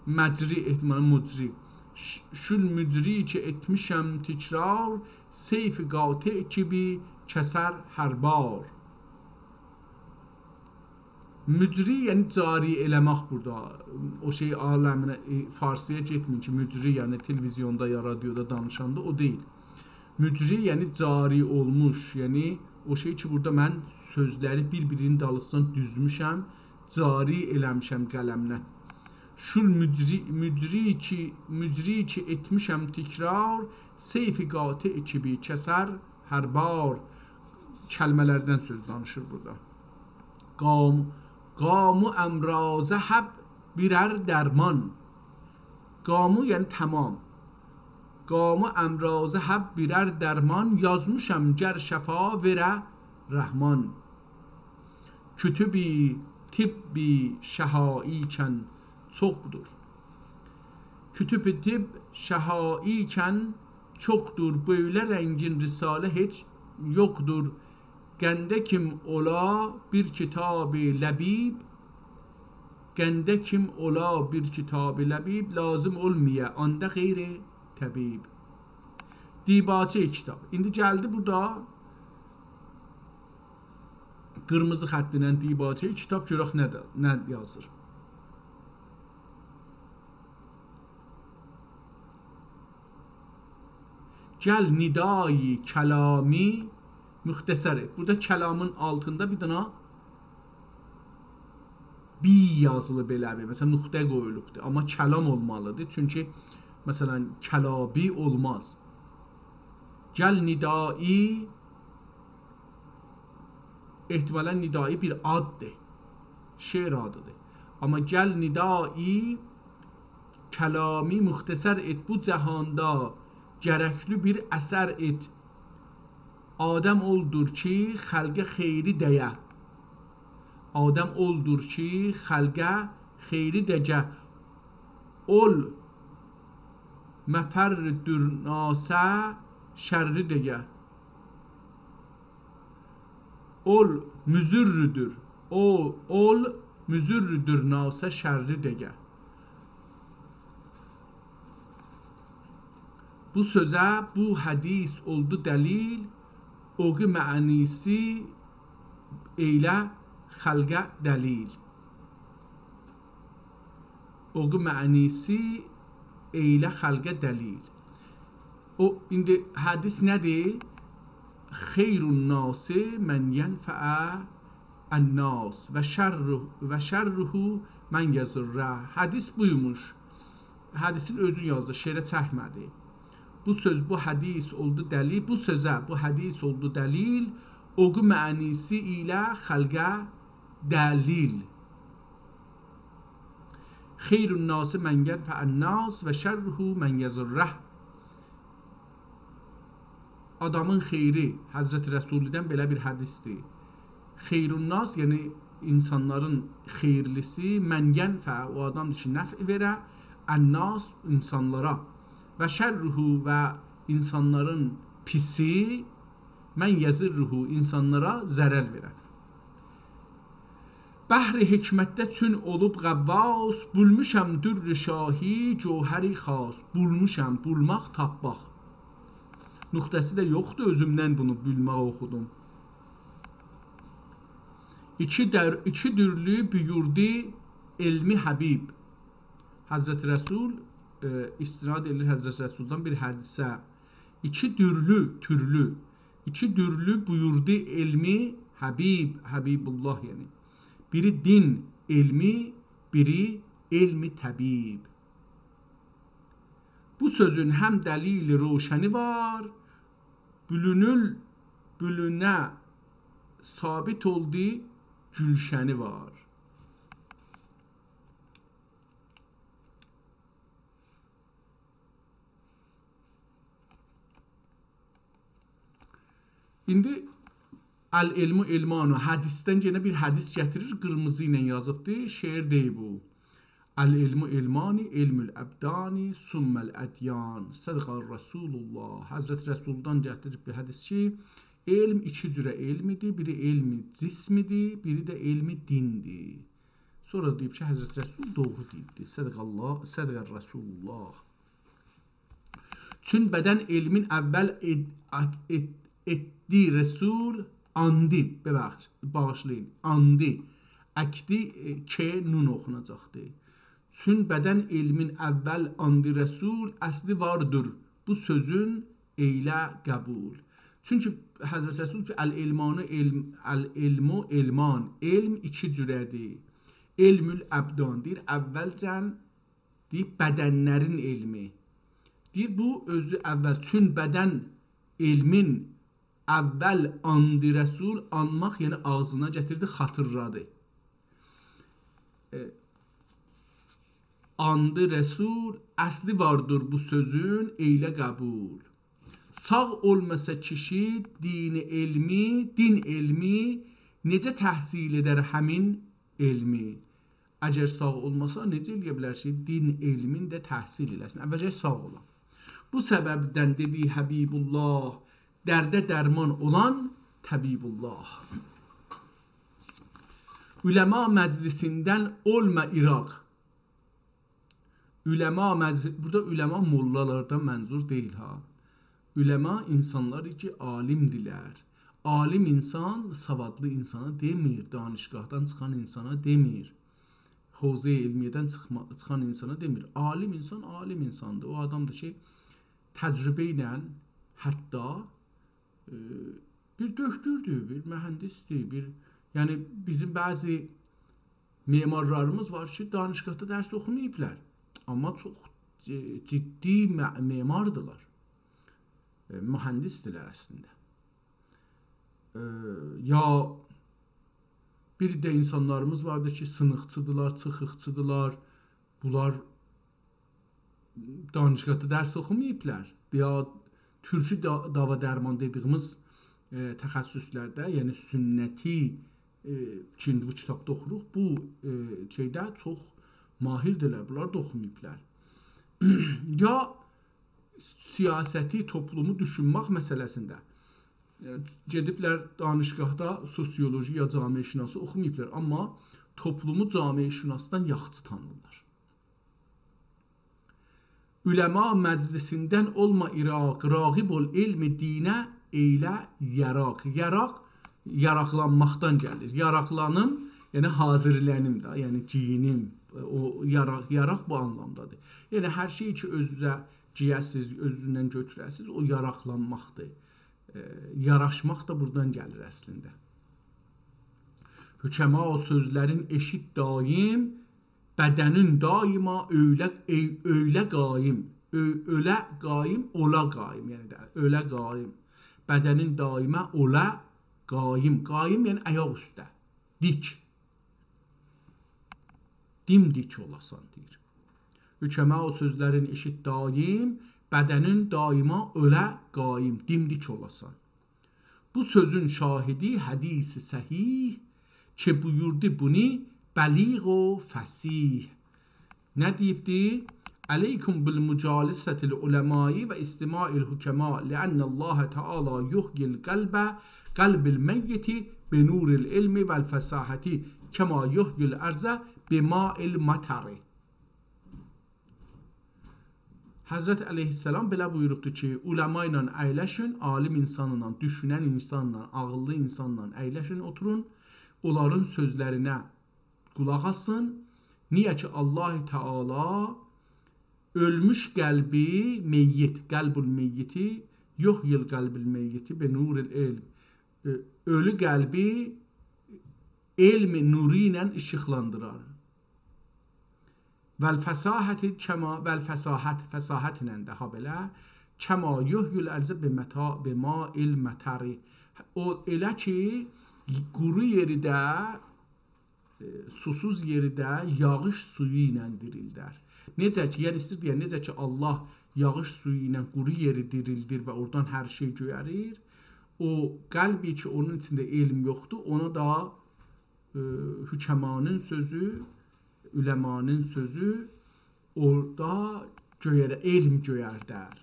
مجری، احتمالاً مجری. ش-، شول مجری کی ائتمیشم تکرار، سیف قاطع کیمی کسر هر بار. مجری، یعنی جاری ائله‌مک بورادا. او شئی عالمینه، ائ، فارسی‌یا گئتمه‌یین کی، مجری، یعنی تلویزیوندا یا رادیودا دانیشاندا او دئییل. مجری، یعنی جاری اولموش، یعنی او شئی کی، بورادا من سؤزلری بیر-بیرینین دالیسیندان دوزموشم، جاری ائله‌میشم قلمله. شول مجری، مجری کی، مجری کی ائتمیشم تکرار، سیف قاطع کیمی کسر هر بار. کلمه‌لردن سؤز دانیشیر بورادا. قام-، قامو امراضه حب بیرر درمان. قامو، یعنی تمام. قامو امراضه حب بیرر درمان، یازمیشام گر شفا وئره رحمان. کتب طب شهایی کن چوخدور. کتب طب شهایی کن چوخدور، بؤیله رنگین رساله هئچ یوخدور. قنده کیم اولا بیر کتاب لبیب، قنده کیم اولا بیر کتاب لبیب، لازم اولمایا آندا غیر طبیب. دیباچه کتاب. ایندی گلدی بورادا قیرمیزی خط ایله دیباچه کتاب، گؤرک نه ده، نه یازیر. گل ندایی کلامی مختصر ائت. بورادا کلامین آلتیندا بیر دنه بی یازیلی بئله بیر، مثلا، نقطه قویولوبدور. آمما کلام اولمالیدیر. چونکی، مثلا، کلابی اولماز. گل ندایی، احتمالاً ندایی بیر آددیر. شعر آدیدیر. آمما گل ندایی کلامی مختصر ائت، بو جهاندا گرکلی بیر اثر ائت. آدم اولدور کی، خلقه خیری دَیه. آدم اولدور کی، خلقه خیری دَیه. اول مفرّدور ناسه شرّی دَیه. اول مضرّدور. او، اول مضرّدور ناسه شرّی دَیه. بو سؤزه بو حدیث اولدو دلیل، اوقو معنی‌سی ائیله خلقه دلیل. اوقو معنی‌سی ائیله خلقه دلیل. او، ایندی حدیث نه‌دیر؟ «خیر الناس من ینفع الناس و شر، و شره من یضره.» حدیث بویموش. حدیثین اؤزون یازدی، شعره چکمه‌دی. بو سؤز، بو حدیث اولدو دلیل، بو سؤزه، بو حدیث اولدو دلیل، اوقو معنی‌سی ائیله خلقه دلیل. «خیر الناس من ینفع الناس و شره من یضره.» آدامین خیری، حضرت رسولی‌دن بئله بیر حدیثدیر. «خیر الناس»، یعنی اینسانلارین خیرلی‌سی، «من ینفع»، او آدامدیر کی، نفع وئره، «الناس»، اینسانلارا، «و شره»، و اینسانلارین پیسی، «من یضره»، اینسانلارا ضرر وئره. بحر حکمتده چون اولوب غواص، بولموشام در شاهی جوهری خاص. بولموشام، بولماق، تاپماق. نقطه‌سی ده یوخدور، اؤزومدن بونو بولماق اوخودوم. ایکی در، ایکی دورلو بویوردو علمی حبیب. حضرت رسول، ائ، استناد ائدیر حضرت رسولدان بیر حدیثه. ایکی دورلو، تورلو، ایکی دورلو بویوردو علمی حبیب، حبیب‌الله یعنی. بیری دین علمی، بیری علم طبیب. بو سؤزون هم دلیل روشنی وار، بولونول بولونه ثابت اولدو گولشنی وار. ایندی «العلم علمان»، حدیثدن یئنه بیر حدیث گتیریر، قیرمیزی ایله یازیبدی. شعر دئییل بو. «العلم علمان، علم الابدان، ثم الادیان، صدق رسول الله». حضرت رسولدان گتیریب بیر حدیث کی، علم ایکی جوره علم ایدی. بیری علم جسم ایدی، بیری ده علم دین ایدی. سونرا دئییب کی، حضرت رسول دوغرو دئییبدی. صدق الله، صدق رسول الله. چون بدن علمین اول اد-، ات-، ات-، اتدی رسول، آندی، ببخش-، باغیشلایین، آندی، اکدی، ائ، ک، نون اوخوناجاقدی. چون بدن علمین اول آندی رسول، اصلی واردیر بو سؤزون، ائیله قبول. چونکی حضرت رسول کی، «العلمان علم، العلم علمان»، علم ایکی جوره‌دیر. علم الابدان دئییر، اولجن دئییر، بدنلرین علمی. دئییر، بو اؤزو اول، چون بدن علمین اول آندی رسول، آنماق، یعنی آغزینا گتیردی، خاطیرلادی. ائ، آندی رسول، اصلی واردیر بو سؤزون، ائیله قبول. ساغ اولماسا کیشی دین علمی، دین علمی، نئجه تحصیل ائدر همین علمی؟ اگر ساغ اولماسا، نئجه ائلیه بیلر کی، دین علمین ده تحصیل ائله‌سین؟ اول گرک ساغ اولا. بو سببدن دئدی حبیب‌الله، درده درمان اولان طبیب‌الله. علما مجلسیندن اولما عراق. علما مجل-، بورادا علما موللالاردان منظور دئییل ها. علما اینسانلار کی، عالیمدیرلر. عالیم اینسان سوادلی اینسانا دئمیر، دانشگاهدان چیخان اینسانا دئمیر، حوزه علمیه‌دن چیخما-، چیخان اینسانا دئمیر. عالیم اینسان عالیم اینساندیر. او آدامدیر کی، تجربه ایله حتی، ائ، بیر دؤکتوردور، بیر مهندسدیر، بیر، یعنی بیزیم بعضی معمارلاریمیز وار کی، دانشگاهدا درس اوخوماییبلار. آمما چوخ، ائ، جدی مع-، معماردیلار. ائ، مهندسدیرلر اصلینده. ائ، یا بیر ده اینسانلاریمیز واردیر کی، سینیقچیدیلار، چیخیقچیدیلار. بونلار دانشگاهدا درس اوخوماییبلار. یا تورکی دا-، داوا درمان دئدیگیمیز، ائ، تخصصلرده، یعنی سنتی، ائ، کی، ایندی بو کیتابدا اوخوروق، بو، ائ، شئیده چوخ ماهردیرلر، بونلار دا اوخوماییبلار. یا سیاستی، توپلومو دوشونمک مسئله‌سینده، ائ، گئدیبلر دانشگاهدا سوسیولوژی یا جامعه‌شناسی اوخوماییبلار، آمما توپلومو جامعه‌شناسدان یاخشی تانیرلار. علما مجلسیندن اولما عراق، راغب اول علم دینه ائیله یراق. یراق، یاراقلانماقدان گلیر. یاراقلانیم، یعنی حاضرلنیم ده، یعنی گئیینیم. او یاراق، یاراق بو آنلامدادیر. یعنی هر شئی کی، اؤزونوزه گئیه‌سیز، اؤزونوزله گؤتوره‌سیز، او یاراقلانماقدیر. ائ، یاراشماق دا بورادان گلیر اصلینده. حکما سؤزلرین ائشیت دایم، بدنین دایما اؤیله، اؤی-، اؤیله قایم، اؤ-، اؤله قایم، اولا قایم، یعنی ده، اؤله قایم. بدنین دایما اولا قایم. قایم، یعنی آیاق اوسته، دیک. دیمدیک اولاسان، دئییر. حکما سؤزلرین ائشیت دایم، بدنین دایما اولا قایم، دیمدیک اولاسان. بو سؤزون شاهدی حدیث صحیح، کی بویوردو بونو بلیغ و فصیح. نه دئییبدی؟ «علیکم بالمجالسة العلماء و استماع الحکماء، لأن الله تعالی یحیی القلب، قلب المیت، بنور العلم و الفصاحة، کما یحیی الارض بماء المطر.» حضرت علیه‌السلام بئله بویوروبدو کی، علما ایله اگلشین، عالیم اینسانلا، دوشونن اینسانلا، عاغیللی اینسانلا اگلشین، اوتورون، اونلارین سؤزلرینه قولاق آسین. نییه کی، الله تعالی اؤلموش قلبی، میت، قلب المیت، یحیی القلب المیت بنور العلم. اؤ-، اؤلو قلبی علم نورو ایله ایشیقلاندیرار. و الفصاحة کما، و الفصاحة، فصاحت ایله ده، هابئله، کما یحیی الارض بمطا-، بماء المطر. او، ائله کی، قورو یئری ده، ائ، سوسوز یئری ده یاغیش سویو ایله دیریلدر. نئجه کی، یعنی ایسته‌ییر دئیه، نئجه کی، الله یاغیش سویو ایله قورو یئری دیریلدیر و اورادان هر شئی گؤیریر، او قلبی کی، اونون ایچینده علم یوخدور، اونا دا، ائ، حکمانین سؤزو، علمانین سؤزو اورادا گؤیره-، علم گؤیردر.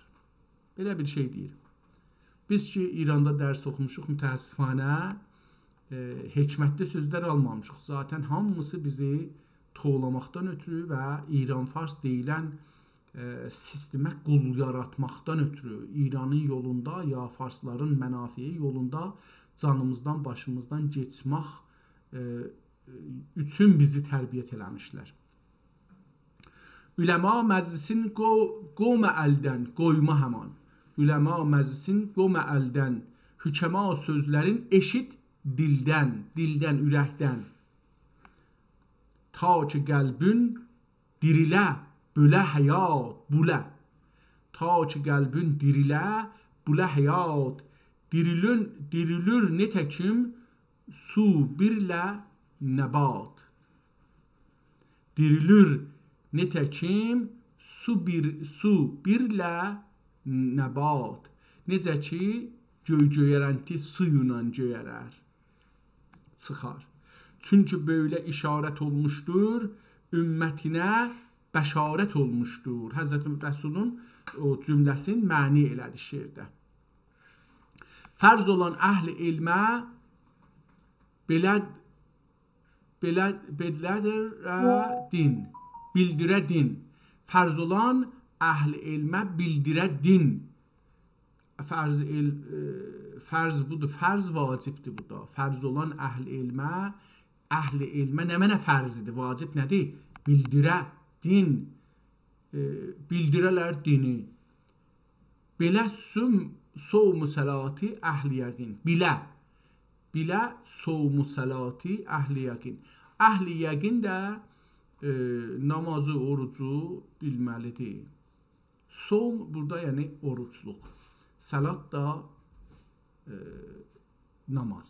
بئله بیر شئی دئییر. بیز کی، ایراندا درس اوخوموشوق، متأسفانه، ائ، حکمتلی سؤزلر آلمامیشیق. ذاتاً هامیسی بیزی توولاماقدان اؤترو و ایران فارس دئییلن، ائ، سیستمه قول یاراتماقدان اؤترو، ایرانین یولوندا یا فارسلارین منافعی یولوندا جانیمیزدان، باشیمیزدان گئچمک، ائ، اوچون بیزی تربیت ائله‌میشلر. علما مجلسین قو-، قووما الدن، قویما همان. علما مجلسین قووما الدن، حکما سؤزلرین ائشیت دیلدن، دیلدن، اورکدن. تا کی قلبون دیریله، بؤله حیات، بوله. تا کی قلبون دیریله، بوله حیات. دیریلون-، دیریلور نئته‌کیم سو بیرله نبات. دیریلیر نئته‌کیم سو بیر، سو بیرله نبات. نئجه کی، گؤی گؤیرنتی سو ایله گؤیرر، چیخار. چونکی بؤیله اشارت اولموشدور، امتینه بشارت اولموشدور. حضرت رسولون او جمله‌سینی معنی ائله‌دی شعرده. فرض اولان اهل علمه بئله، بئله، بیلدیره دین. بیلدیره دین. فرض اولان اهل علمه بیلدیره دین. فرض ال-، ائ، فرض بودور، فرض واجبدیر بو دا. فرض اولان اهل علمه، اهل علمه نمنه فرض ایدی، واجب نه‌دیر؟ بیلدیره دین، ائ، بیلدیره‌لر دینی. بیله صوم، صوم و صلاتی اهل یقین. بیله، بیله صوم و صلاتی اهل یقین. اهل یقین ده، ائ، نمازی، اوروجو بیلمه‌لیدیر. صوم بورادا، یعنی اوروجلوق. صلات دا، ائ، نماز.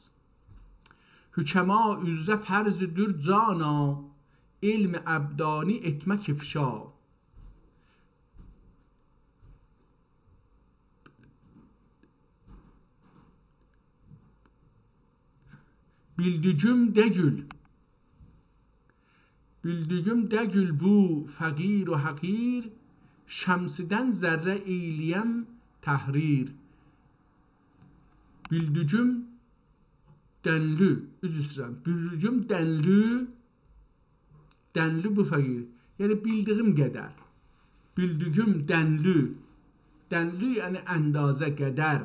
حکما اوزره فرضدیر جانا، علم ابدانی ائتمک افشا. بیلدیگیم دئییل، بیلدیگیم دئییل بو فقیر و حقیر، شمسدن ذره ائیله‌یم تحریر. بیلدیگیم دنلی، عذر ایسته‌ییرم، بیلدیگیم دنلی، دنلی بو فقیر. یعنی، بیلدیگیم قدر. بیلدیگیم دنلی. دنلی، یعنی اندازه، قدر.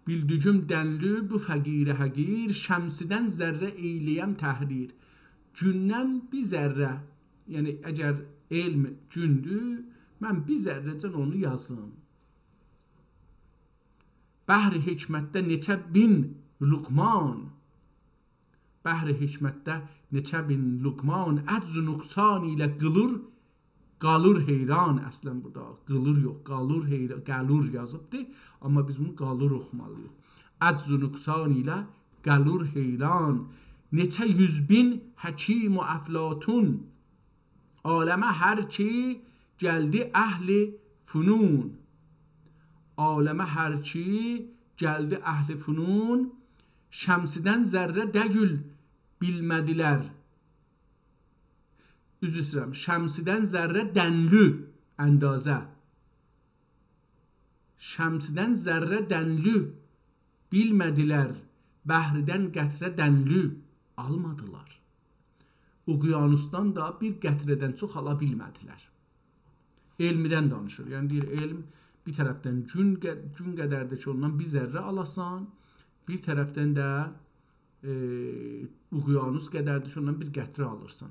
بیلدیگیم دنلی بو فقیر حقیر، شمسدن ذره ائیله‌یم تحریر. گوندن بیر ذره، یعنی اگر علم گوندور، من بیر ذره‌جن اونو یازیم. بحر حکمتده نئچه مین لقمان، بحر حکمتده نئچه مین لقمان، عجز و نقصان ایله قیلیر، قالیر حیران. اصلاً بورادا قیلیر یوخ، قالیر حیران، قالیر یازیبدی، آمما بیز بونو قالیر اوخومالی‌ییق. عجز و نقصان ایله قالیر حیران، نئچه یوز مین حکیم و افلاطون، عالمه هر کی گلدی اهل فنون. عالمه هر کی گلدی اهل فنون، شمسدن ذره دئییل بیلمه‌دیلر. عذر ایسته‌ییرم، شمسدن ذره دنلی، اندازه. شمسدن ذره دنلی بیلمه‌دیلر، بحردن قطره دنلی آلمادیلار. اقیانوسدان دا بیر قطره‌دن چوخ آلا بیلمه‌دیلر. علمدن دانیشیر. یعنی دئییر، علم بیر طرفدن گون قه-، گون قدردیر کی، اوندان بیر ذره آلاسان، بیر طرفدن ده، ائ، اقیانوس قدردیر کی، اوندان بیر قطره آلیرسان.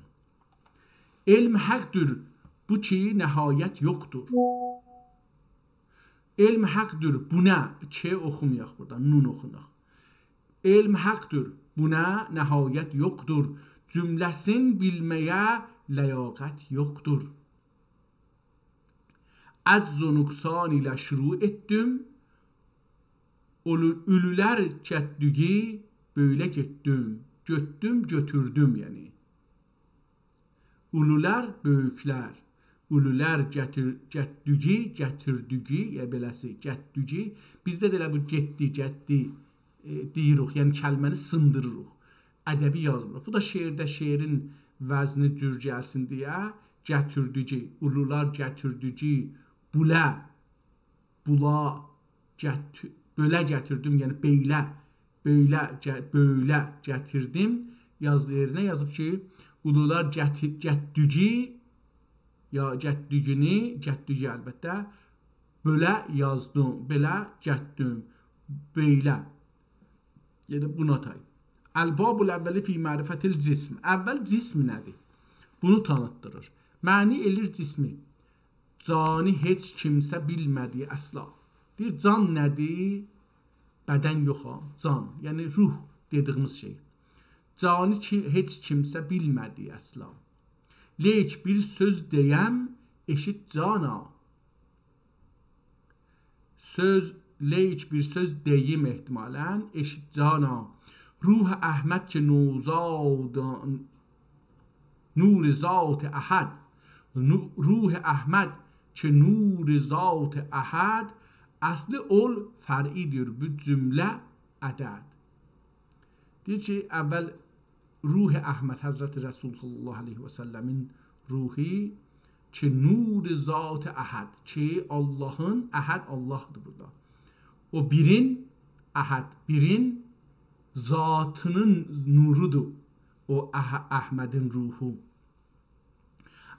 علم حقدیر، بو کی نهایت یوخدور. علم حقدیر، بو نه؟ ک اوخومایاق بورادا، نون اوخوناق. علم حقدیر، بو نه؟ نهایت یوخدور. جمله‌سین بیلمه‌یه لیاقت یوخدور. عجز و نقصان ایله شروع ائتدیم، اولو-، اولولر گتدیگی بؤیله گئتدیم. گؤتدوم، گؤتوردوم، یعنی. اولولر، بؤیوکلر. اولولر گتیر-، گتدیگی، گتیردیگی، یا بئله‌سی، گتدیگی. بیزده ده ائله بو گئتدی، گتدی، ائ، دئییریک، یعنی کلمه‌نی سیندیریریق. ادبی یازمیریق. بو دا شعرده شعرین وزنی جور گلسین دئیه، گتیردیگی، اولولار گتیردیگی، بوله، بولا، گت-، بؤله گتیردیم، یعنی بئیله، بئیله، گه-، بؤیله گتیردیم. یاز-، یئرینه یازیب کی، اولولار گتی-، گتدیگی، یا گتدیگینی، گتدیگی البته، بؤله یازدیم، بئله گتدیم، بئیله. یعنی بونا تای. الباب الاول فی معرفة الجسم. اول جسم نه‌دیر؟ بونو تانیتدیریر. معنی ائلیر جسمی. جانی هئچ کیمسه بیلمه‌دی اصلا. دئییر، جان نه‌دیر؟ بدن یوخ ها، جان. یعنی روح دئدیگیمیز شئی. جانی کی، هئچ کیمسه بیلمه‌دی اصلا. لیک بیر سؤز دئیم، ائشیت جانا. سؤز، لیک بیر سؤز دئییم احتمالاً، ائشیت جانا. روح احمد که نوزاد، نور ذات احد. نو-، روح احمد که نور ذات احد، اصلی اول فرعی‌دیر بو جمله عدد. دئییر کی، اول روح احمد، حضرت رسول صلی الله علیه و سلمین روحو کی، نور ذات احد، کی، آللاهین، احد آللاهدیر بورادا. او بیرین، احد، بیرین ذاتینین نورودور او اح-، احمدین روحو.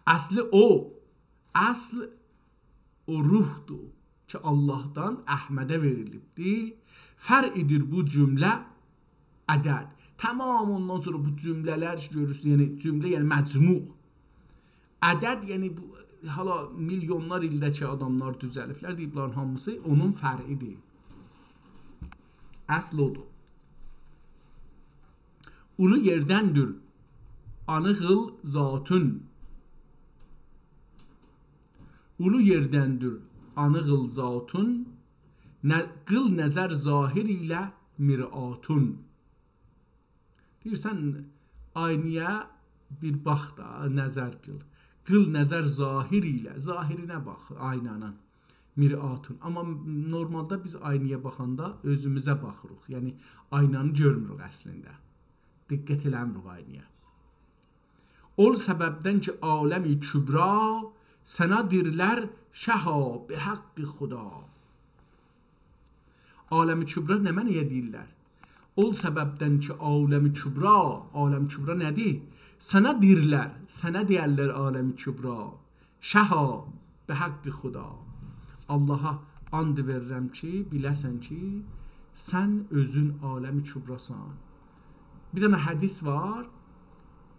اصلی او، اصل او روحدور کی، آللاهدان احمده وئریلیبدیر. فرعی‌دیر بو جمله عدد. تمام اوندان سونرا بو جمله‌لر کی، گؤرورسون، یعنی جمله، یعنی مجموع. عدد، یعنی بو، حالا میلیونلار ایلده کی، آداملار دوزلیبلر، دئییب بونلارین هامیسی اونون فرعی‌دیر. اصل اودور. اولو یئردندیر آنی قیل ذاتون. اولو یئردندیر آنی قیل ذاتون، نه-، قیل نظر ظاهر ایله مرآتون. دئییر، سن آینایا بیر باخ دا، نظر قیل. قیل نظر ظاهر ایله، ظاهرینه باخ آینانین، مرآتون. آمما نورمالدا بیز آینایا باخاندا اؤزوموزه باخیریق. یعنی آینانی گؤرموروک اصلینده. دقت ائله‌میریک آینایا. اول سببدن کی، عالم کبری سنه دئییرلر شها به حق خدا. عالم کبری نمنه‌یه دئییرلر؟ اول سببدن کی، عالم کبری، عالم کبری نه‌دیر؟ سنه دئییرلر، سنه دئیرلر عالم کبری. شها، به حق خدا. آللاها آند وئریرم کی، بیله‌سن کی، سن اؤزون عالم کبری‌سان. بیر دنه حدیث وار،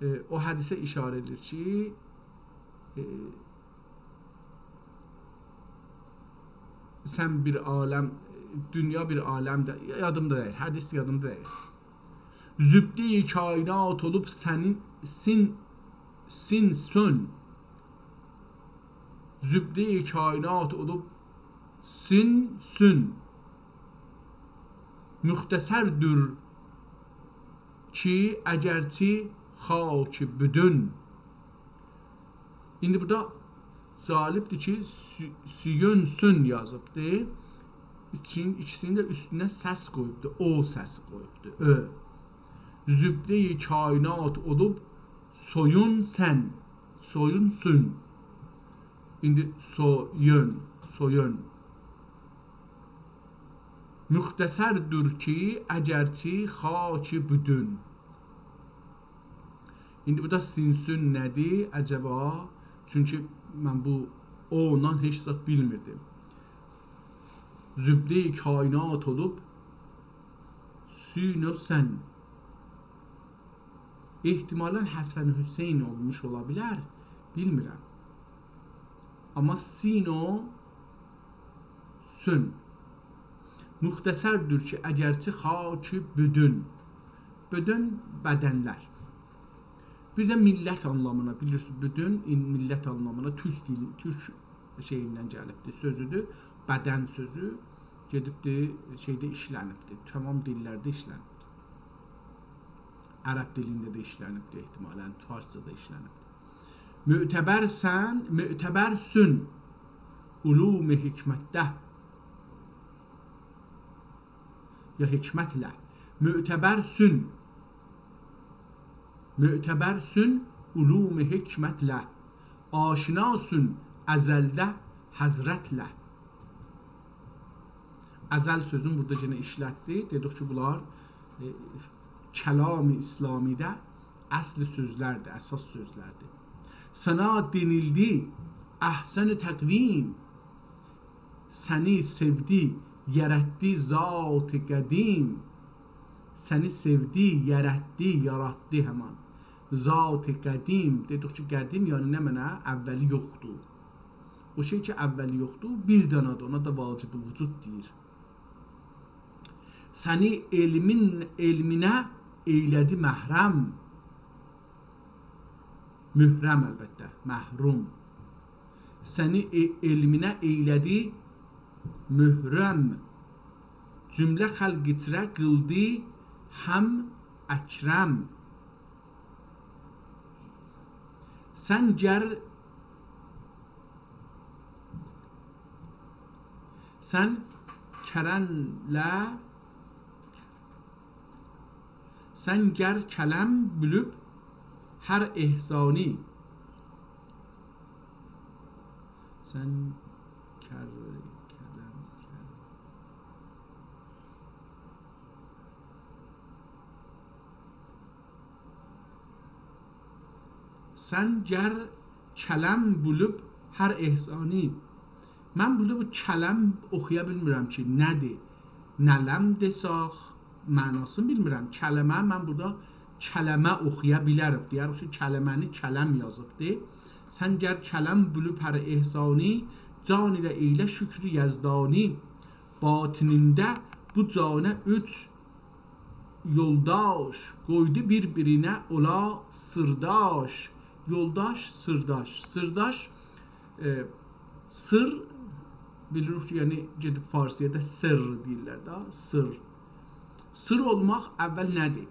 ائ، او حدیثه اشاره ائدیر کی، ائ، سن بیر عالم، دونیا بیر عالمدیر، یادیمدا دئییل، حدیث یادیمدا دئییل. زبده‌ی کائنات اولوب سنین، سین، سین، سون. زبده‌ی کائنات اولوب سین، سون. مختصردور کی، اگرچی خاک بدون. ایندی بورادا جالبدیر کی، سو-، سویون سون یازیبدی. ایکیسین-، ایکیسینین ده اوستونه سس قویوبدو. او سسی قویوبدو. اؤ. زبده‌ی کائنات اولوب سویون سن. سویون سون. ایندی سویون، سویون. مختصردور کی، اگرچی خاک بدون. ایندی بورادا سین سون نه‌دیر عجبا؟ چونکی من بو اوندان هئچ زاد بیلمیردیم. زبده‌ی کائنات اولوب سین و سن. احتمالاً حسن حسین اولموش اولا بیلر، بیلمیرم. آمما سین و سون. مختصردور کی، اگرچی خاک بدون. بدون بدنلر. بیر ده میللت آنلامینا، بیلیرسینیز، بدون این میللت آنلامینا تورک دیلی، تورک شئییندن گلیبدیر، سؤزودور. بدن سؤزو گئدیبدیر، شئیده ایشلنیبدیر. تمام دیللرده ایشلنیبدیر. عرب دیلینده ده ایشلنیبدیر احتمالاً، فارسجادا ایشلنیبدیر. معتبرسن، معتبرسون علوم حکمتده. حکمتله. معتبرسون، معتبرسون علوم حکمتله. آشناسون ازلده حضرتله. ازل سؤزون بورادا یئنه ایشلتدی. دئدیک کی، بونلار، ائ، کلام اسلامی‌ده اصلی سؤزلردیر، اساس سؤزلردیر. سنه دئنیلدی احسن تقویم، سنی سئودی، یاراتدی ذات قدیم. سنی سئودی، یاراتدی، یاراتدی همان. ذات قدیم، دئدیک کی، قدیم، یعنی نمنه؟ اوّلی یوخدور. او شئی کی، اوّلی یوخدور، بیر دنه‌دیر، اونا دا واجب الوجود دئییر. سنی علمین، علمینه ائیله‌دی محرم. محرم، البته، محروم. سنی ائ-، علمینه ائیله‌دی محرم. جمله خلق ایچره قیلدی هم اکرم. سن گر، سن کرنله، سن گر کلم بولوب هر احسانی. سن کر، کلم، کر. سن گر کلم بولوب هر احسانی. من بورادا بو کلم اوخویا بیلمیرم کی، نه‌دیر؟ نلم دئساخ، معناسینی بیلمیرم. کلمه، من بورادا کلمه اوخویا بیلرم. دئیه‌ریک کی، کلمه‌نی کلم یازیبدی. سن گر کلم بولوب هر احسانی، جان ایله ائیله شکر یزدانی. باطنینده بو جانه اوچ یولداش، قویدو بیر-بیرینه اولا سیرداش. یولداش، سیرداش. سیرداش، ائ، سیر، بیلیریک کی، یعنی گئدیب فارسی‌یه ده سر دئییرلر ده، سیر. سیر اولماق اوّل نه‌دیر؟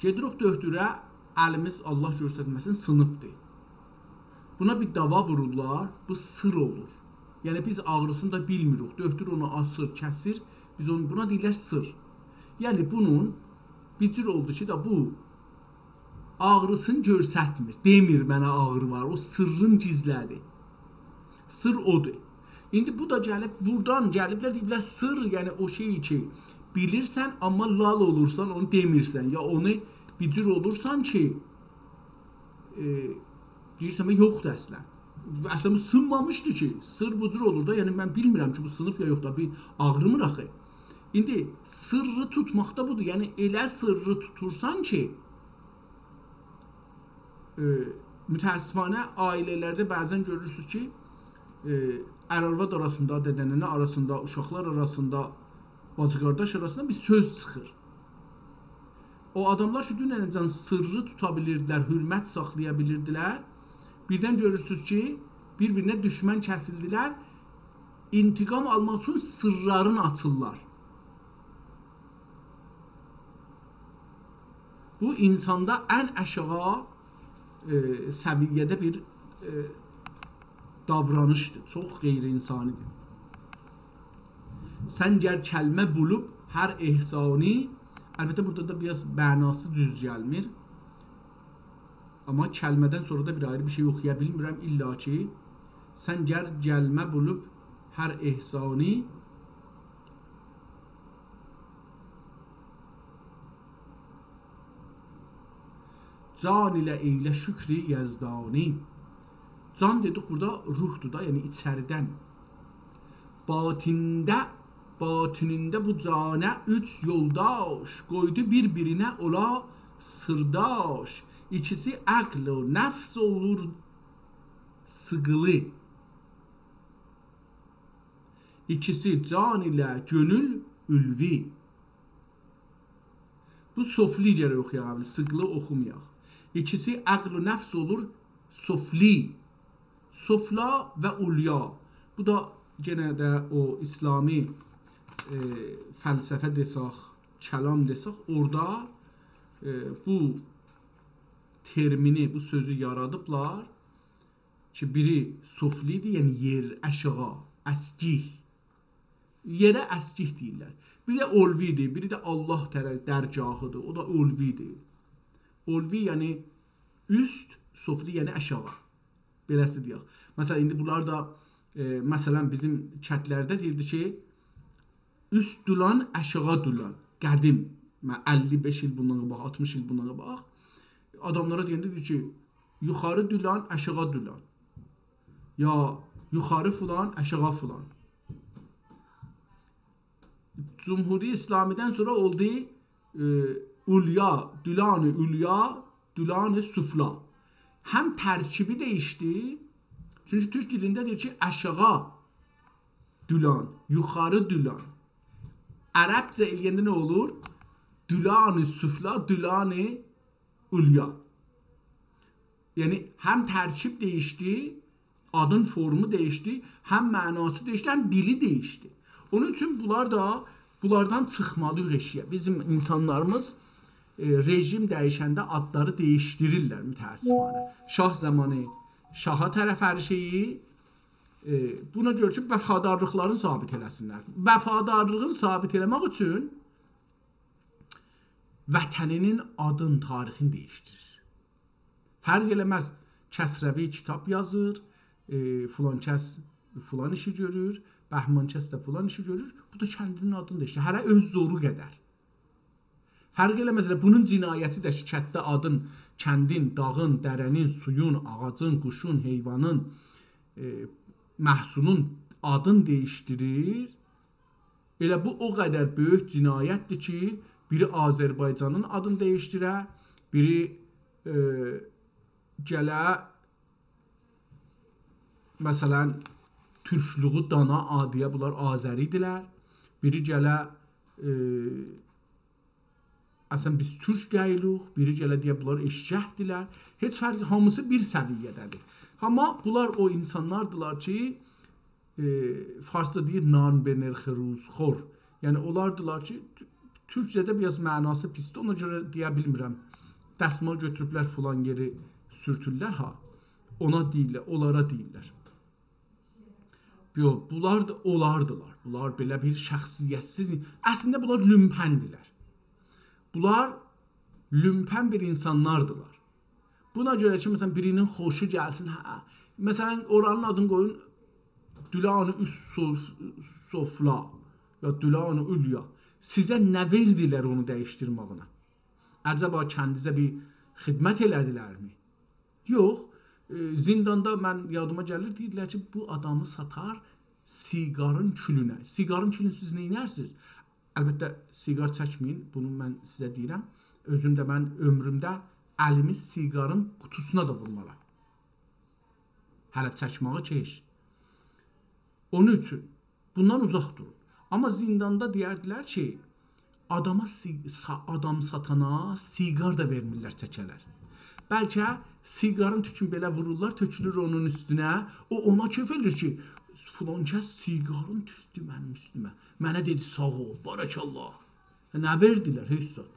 گئدیریک دؤکتوره، الیمیز، الله گؤسترمه‌سین، سینیبدیر. بونا بیر داوا وورورلار، بو سیر اولور. یعنی بیز آغریسینی دا بیلمیریک. دؤکتور اونو آچیر، کسیر، بیز اونو، بونا دئییرلر سیر. یعنی بونون بیر جور اولدو کی، دا بو آغریسینی گؤسترمیر. دئمیر منه آغری وار، او سیرّین گیزله‌دی. سیر اودور. ایندی بو دا گلیب، بورادان گلیبلر، دئییبلر سیر، یعنی او شئی کی، بیلیرسن، آمما لال اولورسان، اونو دئمیرسن. یا اونو بیر جور اولورسان کی، ائ، دئییرسن، «به، یوخدور اصلاً.» اصلاً بو سینمامیشدی کی، سیر بو جور اولور دا، یعنی من بیلمیرم کی، بو سینیب یا یوخ دا، بیر آغریمیر آخی. ایندی سیرّی توتماق دا بودور، یعنی ائله سیرّی توتورسان کی، ائ، متأسفانه عائله‌لرده بعضاً گؤرورسونوز کی، ائ، ار-آرواد آراسیندا، دده-ننه آراسیندا، اوشاقلار آراسیندا، باجی-قارداش آراسیندا بیر سؤز چیخیر. او آداملار کی، دوننه‌جن سیرّی توتا بیلیردیلر، حؤرمت ساخلایا بیلیردیلر، بیردن گؤرورسونوز کی، بیر-بیرینه دوشمن کسیلدیلر، انتقام آلماق اوچون سیرّلرین آچیرلار. بو، اینساندا ان آشاغی، ائ، سویه‌ده بیر، ائ، داورانیشدیر. چوخ غیرانسانی‌دیر. سن گر کلمه بولوب هر احسانی، البته، بورادا دا بیر آز معناسی دوز گلمیر. آمما کلمه‌دن سونرا دا بیر آیری بیر شئی اوخویا بیلمیرم، الا کی، سن گر کلمه بولوب هر احسانی، جان ایله ائیله شکر یزدانی. جان دئدیک بورادا روحدور دا، یعنی ایچریدن. باطنده، باطنینده بو جانه اوچ یولداش، قویدو بیر-بیرینه اولا سیرداش. ایکیسی عقل و نفس اولور سیغیلی. ایکیسی جان ایله کؤنول علوی. بو سفلی گرک اوخویاق، سیغیلی اوخومایاق. ایکیسی عقل و نفس اولور سفلی. سفلی و علوی. بو دا یئنه ده او اسلامی، ائ، فلسفه دئسک، کلام دئسک، اورادا، ائ، بو ترمینی، بو سؤزو یارادیبلار کی، بیری سفلی‌دیر، یعنی یئر، آشاغی، اسکیک. یئره اسکیک دئییرلر. بیری ده علوی‌دیر، بیری ده الله طرف درگاهی‌دیر. او دا علوی‌دیر. علوی، یعنی اوست، سفلی، یعنی آشاغی. بئله‌سی دئیک. مثلا، ایندی بونلار دا، ائ، مثلا، بیزیم کندلرده دئییردی کی، اوست دولان، آشاغی دولان. قدیم، من اللی بئش ایل بوندان قاباق، آلتمیش ایل بوندان قاباق آداملارا دئینده دئییر کی، یوخاری دولان، آشاغی دولان. یا یوخاری فلان، آشاغی فلان. جمهوری اسلامی‌دن سونرا اولدو، ائ، علیا، دولان علیا، دولان سفلی. هم ترکیبی دییشدی، چونکی تورک دیلینده دئییر کی، آشاغی دولان، یوخاری دولان. عربجه ائله‌ینده نه اولور؟ دولان سفلی، دولان علیا. یعنی، هم ترکیب دییشدی، آدین فورمو دییشدی، هم معناسی دییشدی، هم دیلی دییشدی. اونون اوچون بونلار دا، بونلاردان چیخمالی‌ییق ائشییه. بیزیم اینسانلاریمیز، ائ، رژیم دییشنده آدلاری دییشدیریرلر، متأسفانه. شاه زامانی شاها طرف هر شئیی، ائ، بونا گؤره کی، وفادارلیقلارینی ثابت ائله‌سینلر. وفادارلیغینی ثابت ائله‌مک اوچون وطنی‌نین آدین، تاریخینی دییشدیریر. فرق ائله‌مز، کسروی کیتاب یازیر، ائ، فلان کس فلان ایشی گؤرور، بهمان کس ده فلان ایشی گؤرور، بو دا کندی‌نین آدینی دییشدیریر. هره اؤز زورو قدر. فرق ائله‌مز، ائله بونون جنایتی ده کی، کندده آدین، کندین، داغین، دره‌نین، سویون، آغاجین، قوشون، حیوانین، ائ، محصولون آدین دییشدیریر. ائله بو او قدر بؤیوک جنایتدیر کی، بیری آذربایجانین آدینی دییشدیره، بیری، ائ، گله، مثلا، تورکلویو دانا آدییا، بونلار آذری‌دیرلر. بیری گله، ائ، اصلا بیز تورک دئییلیک، بیری گله دئیه بونلار ائششکدیرلر. هئچ فرقی، هامیسی بیر سویه‌ده‌دیر. آمما بونلار او اینسانلاردیلار کی، ائ، فارسدا دئییر، «نان به نرخ روزخور». یعنی، اونلاردیلار کی، تو-، تورکجه‌ده بیر آز معناسی پیسدیر، اونا گؤره دئیه بیلمیرم. دسمال گؤتوروبلر فلان یئری سورتورلر ها. اونا دئییرلر، اونلارا دئییرلر. یوخ، بونلار دا اولاردیلار. بونلار بئله بیر شخصیت‌سیز، اصلینده بونلار لومپن‌دیرلر. بونلار لومپن بیر اینسانلاردیلار. بونا گؤره کی، مثلا، بیری‌نین خوشو گلسین، هه، مثلا، اورانین آدینی قویون دولان اوست سف-، سفلی، یا دولان علیا. سیزه نه وئردیلر اونو دییشدیرمه‌یینه؟ عجبا کندیزه بیر خدمت ائله‌دیلرمی؟ یوخ. ائ، زینداندا من یادیما گلیر، دئییردیلر کی، بو آدامی ساتار سیگارین کولونه. سیگارین کولونو سیز نئینرسینیز؟ البته، سیگار چکمه‌یین، بونو من سیزه دئییرم. اؤزوم ده، من عؤمرومده الیمی سیگارین قوتوسونا دا وورمارام. هله چکمه‌یی کئچ. اونون اوچون بوندان اوزاق دورون. آمما زینداندا دئیردیلر کی، آداما سی-، سا-، آدام ساتانا سیگار دا وئرمیرلر چکه‌لر. بلکه سیگارین توکون بئله وورورلار، تؤکولور اونون اوستونه. او اونا کئف ائله‌ییر کی، فلان کس سیگارین تؤکدو منیم اوستومه. منه دئدی، «ساغ اول، بارک‌الله.» نه وئردیلر، هئچ زاد.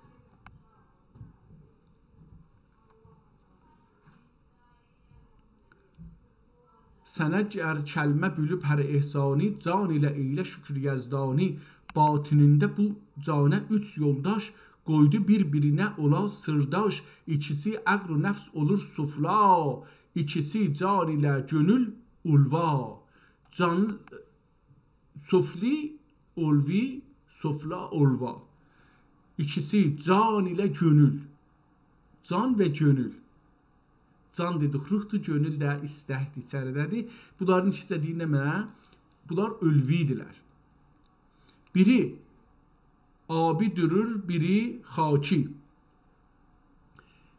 سنه گر کلمه بیلیب هر احسانی، جان ایله ائیله شکر یزدانی. باطنینده بو جانه اوچ یولداش، قویدو بیر-بیرینه اولا سیرداش. ایکیسی عقل و نفس اولور سفلی، ایکیسی جان ایله کؤنول علوی. جان، سفلی، علوی، سفلی، علوی. ایکیسی جان ایله کؤنول. جان و کؤنول. جان دئدیک، روحدور، کؤنول ده ایستکدیر، ایچریده‌دیر. بونلارین ایکیسی ده دئییر نمنه؟ بونلار علوی‌دیرلر. بیری آبی دورور، بیری خاکی.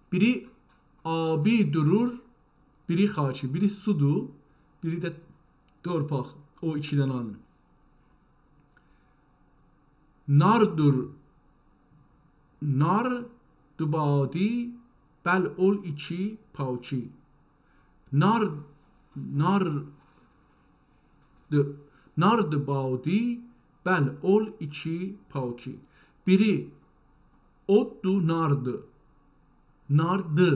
بیری آبی دورور، بیری خاکی، بیری سودور، بیری ده تورپاق، او ایکی دنه آن. ناردور، ناردو بادی، بل اول ایکی پاکی. نار، نار، د-، ناردو بادی، بل اول ایکی پاکی. بیری اوددو، ناردی. ناردی.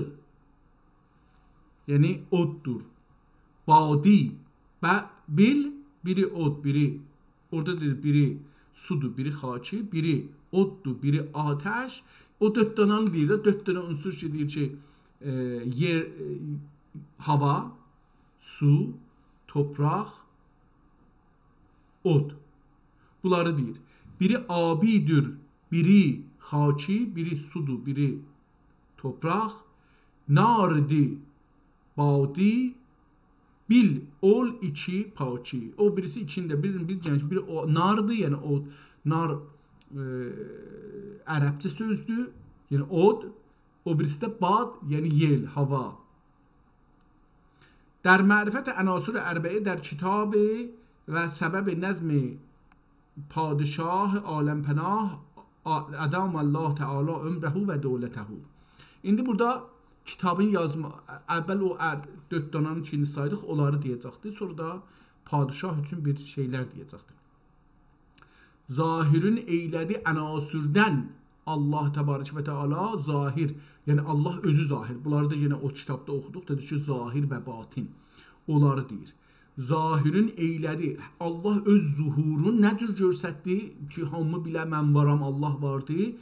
یعنی اوددور. بادی. ب-، بیل، بیری اود، بیری اورادا دئییر، بیری سودور، بیری خاکی، بیری اوددور، بیری آتش. او دؤرد دانانی دئییر ده، دؤرد دنه عنصر کی، دئییر کی، ائ، یئر، ائ، هاوا، سو، توپراق، اود. بونلاری دئییر. بیری آبی‌دور، بیری خاکی، بیری سودور، بیری توپراق. ناردی، بادی، بیل، اول، ایکی، پاکی. او بیریسی ایکینی ده بیلین، بیل، یعنی بیر او، ناردی، یعنی او، نار، ائ، عربجه سؤزدور، یعنی اود. او بیریسی ده باد، یعنی یئل، هاوا. در معرفت عناصر اربعه در کتاب و سبب نظم پادشاه عالم‌پناه، آ-، ادام الله تعالی عمره و دولته. ایندی بورادا کیتابین یازما، اول او ار-، دؤرد دانانی کی ایندی سایدیق، اونلاری دئیه‌جکدی. سونرا دا پادشاه اوچون بیر شئیلر دئیه‌جکدی. ظاهرین ائیله‌دی عناصردن. الله تبارک و تعالی ظاهر، یعنی الله اؤزو ظاهر. بونلاری دا یئنه او کیتابدا اوخودوق، دئدی کی، ظاهر و باطن. اونلاری دئییر. ظاهرین ائیله‌دی. الله اؤز ظهورون نه جور گؤستردی کی، هامی بیله من وارام، الله واردی؟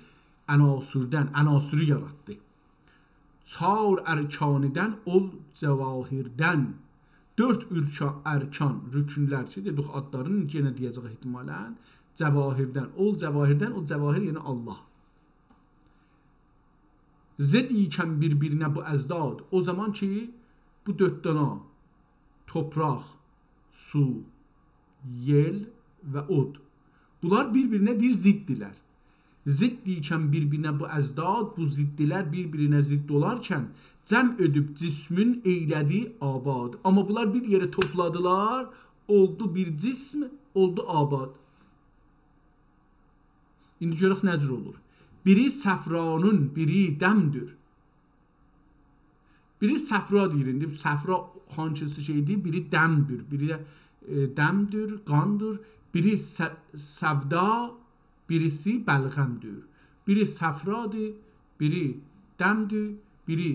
عناصردن، عناصری یاراتدی. چار ارکانیدن، اول جواهردن. دؤرد ارکا-، ارکان، رکنلر کی، دئدیک آدلارینی، یئنه دئیه‌جک احتمالاً. جواهردن، اول جواهردن، او جواهر یعنی الله. ضد ایکن بیر-بیرینه بو اضداد. او زامان کی، بو دؤرد دانا توپراق، سو، یئل و اود. بونلار بیر-بیرینه دئییر ضددیرلر. ضد ایکن بیر-بیرینه بو اضداد، بو ضددیلر بیر-بیرینه ضد اولارکن جمع ائدیب جسمین ائیله‌دی آباد. آمما بونلار بیر یئره توپلادیلار، اولدو بیر جسم، اولدو آباد. ایندی گؤرک نه جور اولور. بیری صفرانین، بیری دمدور. بیری صفرا دئییر. ایندی صفرا هانسیسی شئیدیر؟ بیری دمدور، بیری ده، ائ، دمدور، قاندیر. بیری سه-، سودا، بیریسی بلغمدور. بیری صفرادیر، بیری دمدور، بیری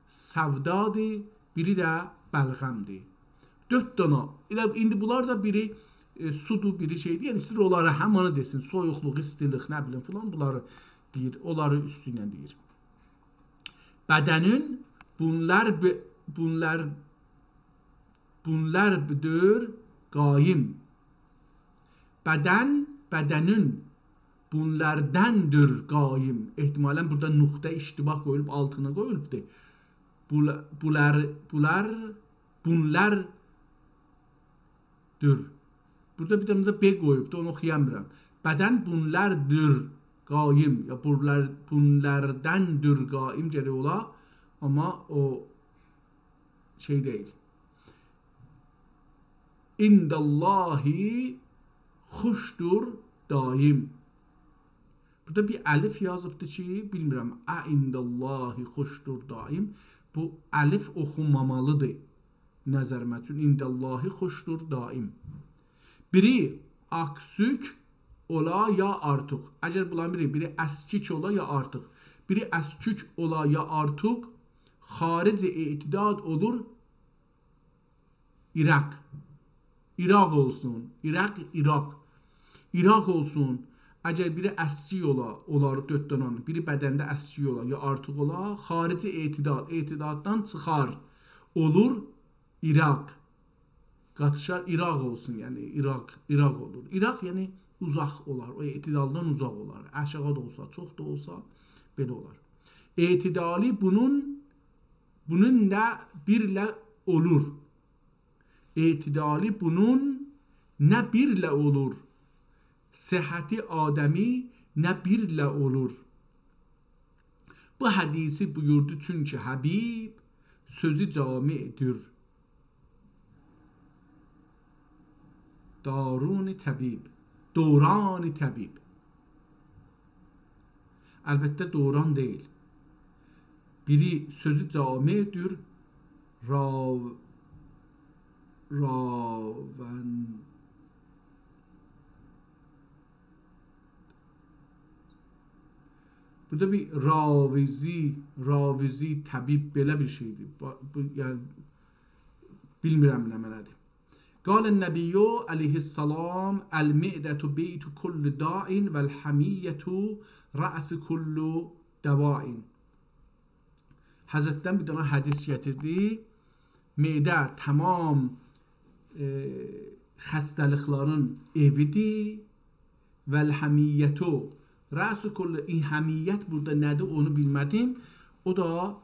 سودادیر، بیری ده بلغمدیر. دؤرد دانا. ائله ایندی بونلار دا بیری، ائ، سودور، بیری شئیدیر. یعنی ایسته‌ییر اونلاری همانی دئسین. سویوقلوق، ایستیلیک، نه بیلیم فلان، بونلاری دئییر. اونلاری اوستو ایله دئییر. بدنین بونلار ب-، بونلار، بونلاردیر قایم. بدن، بدنین بونلارداندیر قایم. احتمالاً بورادا نقطه اشتباه قویولوب، آلتینا قویولوبدور. بولا-، بونلار، بونلار، بونلار دور. بورادا بیر دنه ده ب قویوبدو، اونو اوخویا بیلمیرم. بدن بونلاردیر قایم، یا بونلار، بونلارداندیر قایم گرک اولا، آمما او شئی دئییل. عند الله خوشدور دایم. بورادا بیر الف یازیبدی کی، بیلمیرم، «عند الله خوشدور دایم». بو الف اوخونمامالیدیر. نظریمه اوچون، «عند الله خوشدور دایم». بیری اکسیک اولا یا آرتیق. اگر بولارین بیری، بیری اسکیک اولا یا آرتیق. بیری اسکیک اولا یا آرتیق، خارج اعتداد اولور ایراق. ایراق اولسون. ایراق، ایراق. ایراق اولسون. اگر بیری اسکیک اولا، اولار دؤرد دنه‌نین، بیری بدنده اسکیک اولا، یا آرتیق اولا، خارج اعتداد، اعتداددان چیخار. اولور ایراق. قاتیشار ایراق اولسون، یعنی ایراق، ایراق اولور. ایراق، یعنی اوزاق اولار، او اعتدالدان اوزاق اولار. آشاغی دا اولسا، چوخ دا اولسا، بئله اولار. اعتدالی بونون، بونون نه بیرله اولور. اعتدالی بونون نه بیرله اولور. صحتی آدمی نه بیرله اولور. بو حدیثی بویوردو، چونکی حبیب سؤزو جامعدور. دارون طبیب، دوران طبیب. البته، دوران دئییل. بیری سؤزو جامعدور، راو-، راون-، بورادا بیر راویزی، راویزی طبیب بئله بیر شئیدیر. با-، بو، یعنی، بیلمیرم نمنه‌دیر. قال النبی علیه السلام: «المعدة بیت کل داء، والحمیة رأس کل دواء.» حضرتدن بیر دنه حدیث گتیردی. معده تمام، ائ، خسته‌لیکلرین ائویدیر. «والحمیة رأس کل»، ای، حمیة بورادا نه‌دیر، اونو بیلمه‌دیم. او دا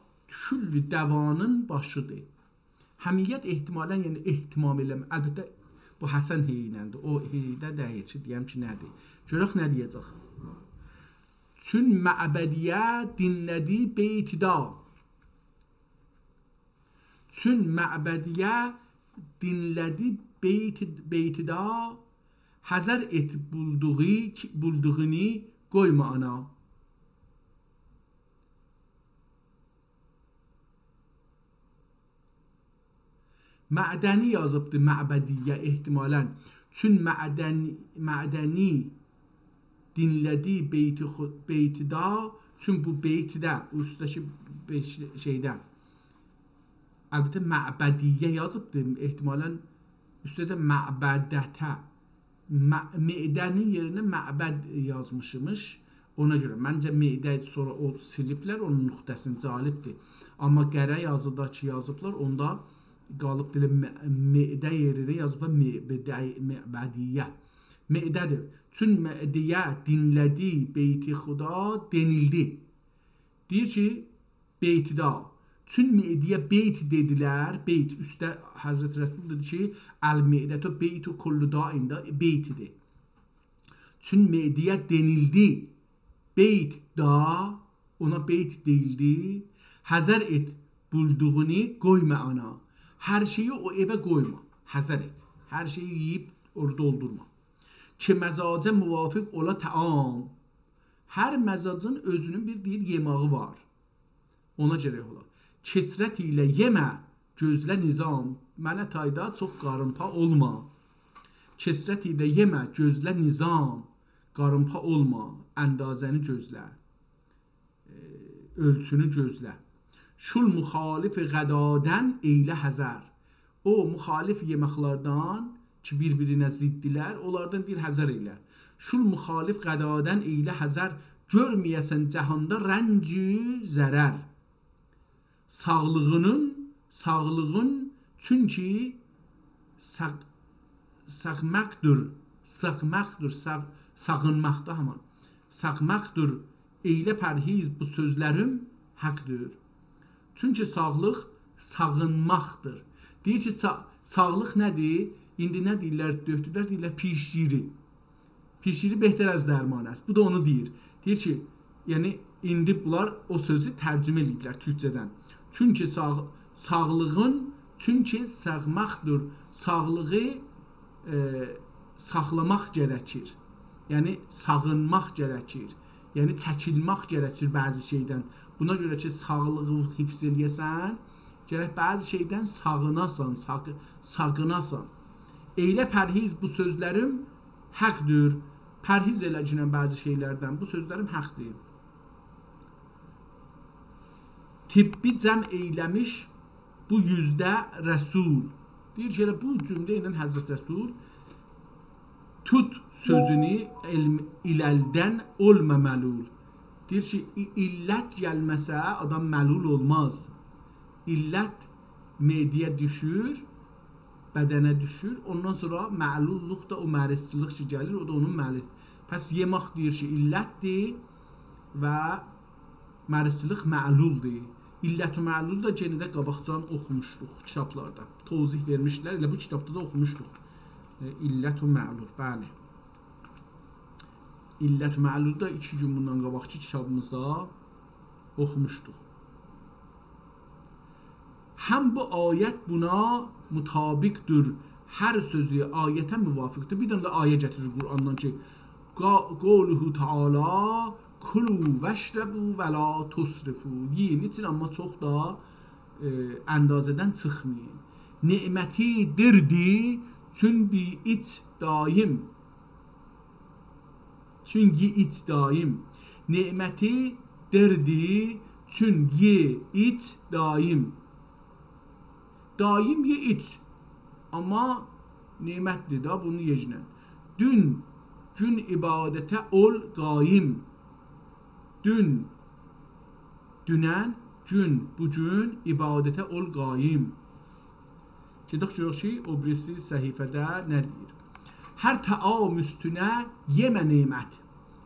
کل دوانین باشیدیر. حمیت احتمالاً، یعنی اهتمام ائله‌مه. البته، بو حسن هی ایلندیر. او هی ده دئییل کی، دئیم کی، نه‌دیر؟ گؤرک نه دئیه‌جک. چون معبدیه دینله‌دی بیت داء. چون معبدیه دینله‌دی بیت، بیت داء، حذر ائت بولدوغو، بولدوغونو قویما آنا. معدنی یازیبدی، معبدیه احتمالاً. چون معدن، معدنی دینله‌دی بیت خو، بیت داء، چون بو بیت ده، اوستده‌کی بئش شئیده. البته، معبدیه یازیبدی، احتمالاً اوستده معبدته. مع، معده‌نین یئرینه معبد یازمیشیمیش. اونا گؤره، منجه، معده، سونرا او سیلیبلر، اونون نقطه‌سینی، جالبدیر. آمما قره یازیدا کی یازیبلار، اوندا قالیبدی ائله م، معده یئرینه یازیبلار م، معبدیه. معده‌دیر. چون معدیه دینله‌دی بیت خدا دئنیلدی. دئییر کی، بیت داء. چون معده‌یه بیت دئدیلر، بیت، اوسته حضرت رسول دئدی کی، «المعدة بیت کل داء»، دا بیتدیر. چون معده‌یه دئنیلدی بیت داء، اونا بیت دئییلدی. «حذر ائت بولدوغونو قویما آنا.» هر شئیی او ائوه قویما. حذر ائت. هر شئیی یئییب اورادا دولدورما. «که مزاجه موافق اولا طعام.» هر مزاجین اؤزونون بیر، دئییر، یئماغی وار. اونا گرک اولا. «کثرت ایله یئمه، گؤزله نظام.» منه تایدا چوخ قارینپا اولما. «کثرت ایله یئمه، گؤزله نظام.» قارینپا اولما، اندازه‌نی گؤزله. ائ، اؤلچونو گؤزله. «شل مخالف غدادن ائیله حذر.» او مخالف یئمکلردن کی، بیر-بیرینه ضددیلر، اونلاردان بیر حذر ائیله. «شل مخالف غدادن ائیله حذر، گؤرمه‌یه‌سن جهاندا رنج و ضرر.» ساغلیغینین، ساغلیغین، چونکی ساغ، ساغماقدیر، ساغماقدیر، ساغ، ساغینماق دا همان. ساغماقدیر، ائیله پرهیز، بو سؤزلریم حقدیر. چونکی ساغلیق ساغینماقدیر. دئییر کی، سا، ساغلیق نه‌دیر؟ ایندی نه دئییرلر دؤکتورلر؟ دئییرلر پیشگیری. پیشگیری بهتر از درمان است. بو دا اونو دئییر. دئییر کی، یعنی ایندی بونلار او سؤزو ترجمه ائله‌ییبلر تورکجه‌دن. چونکی ساغ، ساغلیغین، چونکی ساغماقدیر. ساغلیغی، ائ، ساخلاماق گرکیر. یعنی ساغینماق گرکیر. یعنی چکینمک گرکیر بعضی شئیدن. بونا گؤره کی، ساغلیغی حفظ ائله‌یه‌سن، گرک بعضی شئیدن ساغیناسان، ساغ، ساغیناسان. «ائیله پرهیز، بو سؤزلریم حقدیر.» پرهیز ائله‌گینن بعضی شئیلردن، بو سؤزلریم حقدیر. «طبی جمع ائیله‌میش بو یوزده رسول.» دئییر کی، ائله بو جمله ایله حضرت رسول: «توت سؤزونو علم ایل الدن، اولما ملول.» دئییر کی، ع، علت گلمه‌سه، آدام ملول اولماز. علت معده‌یه دوشور، بدنه دوشور، اوندان سونرا معلوللوق دا او مریضچیلیق کی گلیر، او دا اونون مریض. پس یئمک دئییر کی، علتدیر و مریضچیلیق معلولدور. علت و معلول دا یئنه ده قاباقجان اوخوموشدوق کیتابلاردا. توضیح وئرمیشدیلر، ائله بو کیتابدا دا اوخوموشدوق. ائ، علت و معلول، بلی. علت و معلول دا ایکی گون بوندان قاباقکی کیتابیمیزدا اوخوموشدوق. هم بو آیت بونا مطابقدیر، هر سؤزو آیته موافقدیر. بیر دنه ده آیه گتیریر قرآندان کی، قا، قوله تعالی: «کلوا واشربوا ولا تسرفوا.» یئیین، ایچین، آمما چوخ دا، ائ، اندازه‌دن چیخمایین. «نعمتی دردی، چون بی ایچ دایم.» چون یئ ایچ دایم. «نعمتی دردی، چون یئ ایچ دایم.» دایم یئ ایچ. آمما نعمتدیر دا، بونو یئیه‌جن. دون گون عبادته اول قایم. دون، دونن گون، بو گون عبادته اول قایم. گئدک گؤرک کی، او بیریسی صفحه‌ده نه دئییر. هر طعام اوستونه یئمه نعمت.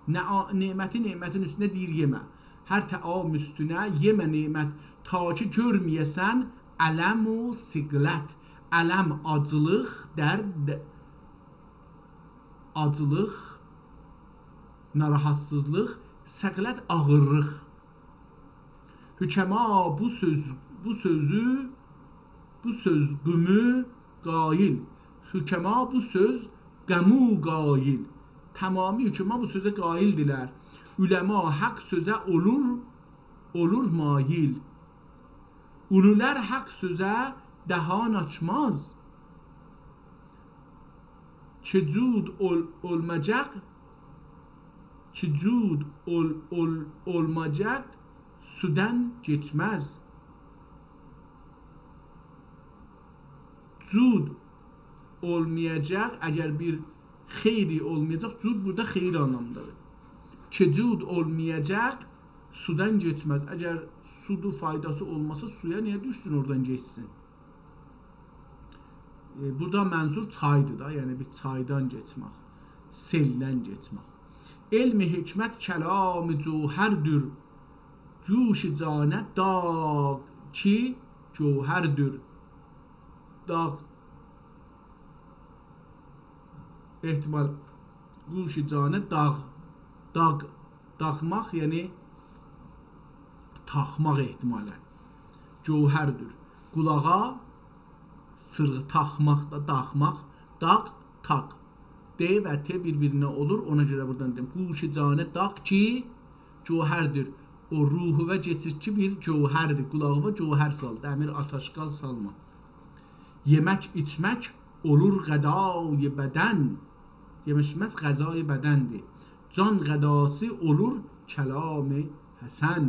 نه آ-، نعمتی نعمتین اوستونه دئییر یئمه. هر طعام اوستونه یئمه نعمت، تا کی گؤرمه‌یه‌سن الم و ثقلت. الم، آجیلیق، درد، آجیلیق، ناراحاتسیزلیق، ثقلت، آغیرلیق. حکما بو سؤز، بو سؤزو، بو سؤز قومو قایل. حکما بو سؤز قمو قایل. تمامی حکما بو سؤزه قایلدیلر. علما حق سؤزه اولور، اولور مایل. اولولار حق سؤزه دهان آچماز. کی جود اول-، اولماجاق، کی جود اول-، اول-، اولماجاق سودان کئچمز. جود اولمایاجاق، اگر بیر خیری اولمایاجاق، جود بورادا خیر آنلامیندادیر. کی جود اولمایاجاق سودان کئچمز. اگر سودو فایداسی اولماسا، سویا نییه دوشسون، اورادان کئچسین؟ ائ، بورادا منظور چایدیر دا، یعنی بیر چایدان کئچمک، سئلدن کئچمک. علم حکمت کلام جوهردور، گوش جانه داغ کی جوهردور. داغ، احتمال، گوش جانه داغ، داغ، داغماق، یعنی تاخماق احتمالاً. جوهردور. قولاغا سیرغی، تاخماق دا، داخماق، داغ، تاغ. د و ت بیر-بیرینه اولور، اونا گؤره بورادان دئدیم. گوش جانه داغ کی جوهردور. او روحووا کئچیر کی بیر جوهردیر. قولاغیوا جوهر سال، دمیر آتاشقال سالما. یئمک ایچمک اولور غذای بدن. یئمک ایچمک غذای بدندیر. جان غذاسی اولور کلام حسن.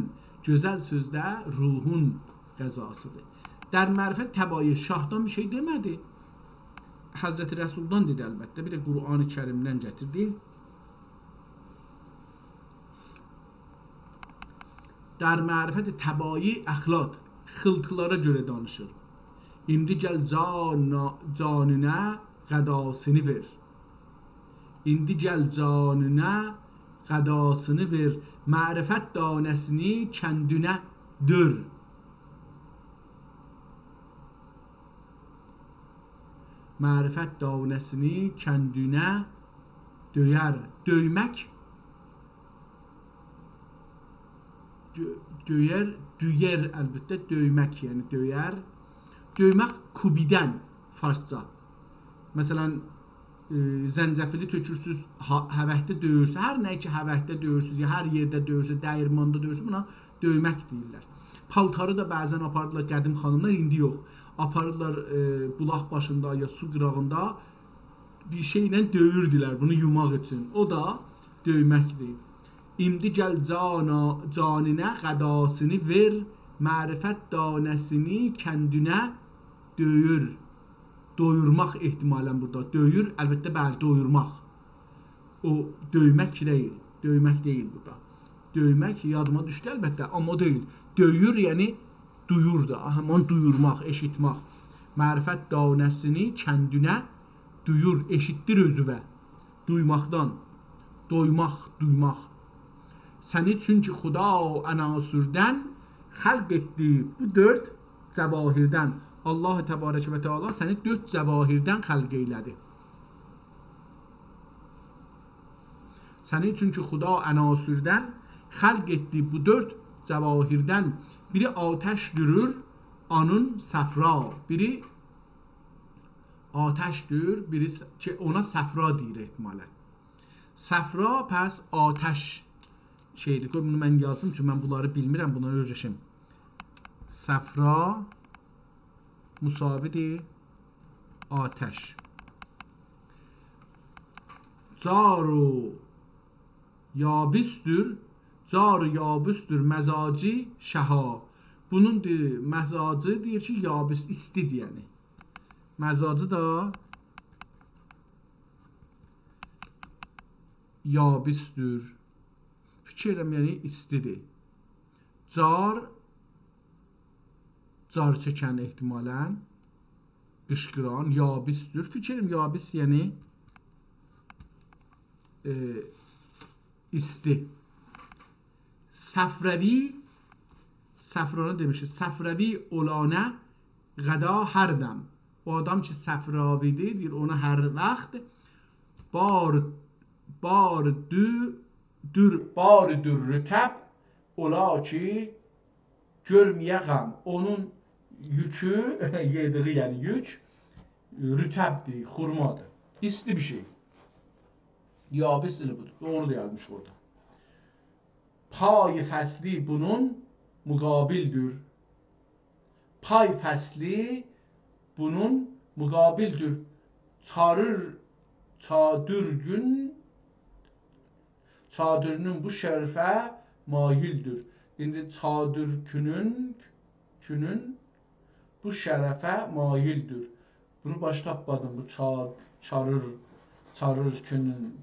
گؤزل سؤز ده روحون غذاسیدیر. در معرفت طبایع، شاهدان بیر شئی دئمه‌دی. حضرت رسولدان دئدی البته. بیر ده قرآن کریمدن گتیردی. در معرفت طبایع اخلاق، خیلطیلارا گؤره دانیشیر. ایندی گل جانا-، جانینه غذاسینی وئر. ایندی گل جانینه غذاسینی وئر. معرفت دانه‌سینی کندینه دؤر. معرفت دانه‌سینی کندینه دؤیر. دؤیمک، دؤ-، دؤیر، دویر، البته، دؤیمک، یعنی دؤیر. دؤیمک کوبیدن، فارسجا. مثلاً، ائ، زنجفیلی تؤکورسوز، ها-، هاوهده دؤیورسوز. هر نه کی هاوهده دؤیورسوز، یا هر یئرده دؤیورسوز، دییرماندا دؤیورسوز، بونا دؤیمک دئییرلر. پالتاری دا بعضاً آپاردیلار قدیم خانیملار، ایندی یوخ. آپاریرلار، ائ، بولاق باشیندا یا سو قیراغیندا بیر شئیله دؤیوردولر بونو یوماق اوچون. او دا دؤیمکدیر. ایندی گل جانا-، جانینه غذاسینی وئر، معرفت دانه‌سینی کندینه دؤیور. دویورماق احتمالاً بورادا. دؤیور، البته، بلی، دویورماق. او دؤیمک دئییل، دؤیمک دئییل بورادا. دؤیمک یادیما دوشدو، البته، آمما او دئییل. دؤیور، یعنی دویور دا، همان دویورماق، ائشیتمک. معرفت دانه‌سینی کندینه دویور، ائشیتدیر اؤزووه. دویماقدان، دویماق، دویماق. سنی چونکی خدا عناصردن خلق ائتدی بو دؤرد جواهردن. الله تبارک و تعالی سنی دؤرد جواهردن خلق ائیله‌دی. سنی چونکی خدا عناصردن خلق ائتدی بو دؤرد جواهردن. بیری آتش‌دور، آنون صفرا، بیری آتش‌دور، بیری س-، کی، اونا صفرا دئییر احتمالاً. صفرا، پس آتش شئیدیر. قوی بونو من یازیم، چونکی من بونلاری بیلمیرم، بونلاری اؤیره‌شیم. صفرا مساوی‌دیر آتش. جار و یابس‌دور، جار و یابس‌دور مزاجی شها. بونون دئییر، مزاجی دئییر کی، یابس، ایستی‌دیر، یعنی. مزاجی دا یابس‌دور. فیکیر ائدیرم، یعنی ایستی‌دیر. جار، جار چکن احتمالاً. قیشقیران، یابس‌دور. فیکیر ائدیرم، یابس، یعنی، ائ، ایستی. صفراوی، صفرانه دئمیشدی. صفراوی اولانا غدا هر دم. او آدام کی، صفراوی‌دیر، دئییر، اونا هر واخت بار، بار دو، دور، بار دور رطب اولا کی، گؤرمه‌یه غم. اونون یوکو، یئدیگی، یعنی یوک، رطب‌دیر، خورمادیر. ایستی بیر شئی. یابس ائله بودور. دوغرو دا یازمیش اورادا. پای فصلی بونون مقابل‌دور. پای فصلی بونون مقابل‌دور. چاریر، چادر گون، چادرینین بو شرفه مایل‌دور. ایندی چادر کونون، کونون بو شرفه مایل‌دور. بونو باش تاپمادیم، بو چا-، چاریر، چاریر کونون،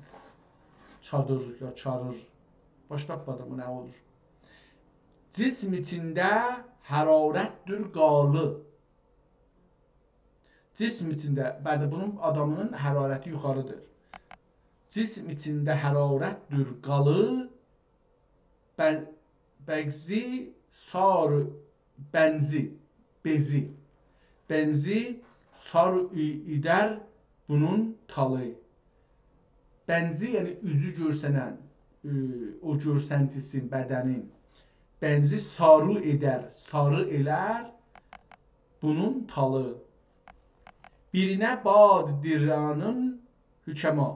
چادر یا چاریر. باش تاپمادیم، بو نه اولور؟ جسم ایچینده حرارت‌دور قالی. جسم ایچینده، بلی، بونون آدامینین حرارتی یوخاری‌دیر. جسم ایچینده حرارت‌دور قالی، بن-، بغزی سار، بنزی، بزی، بنزی سار ای-، ایدر بونون تالی. بنزی، یعنی اوزو گؤرسنن، ائ، او گؤرسنتی‌سین، بدنین. بنزی ساری ائدر، ساری ائلر بونون تالی. بیرینه باد دئیر آنین حکما.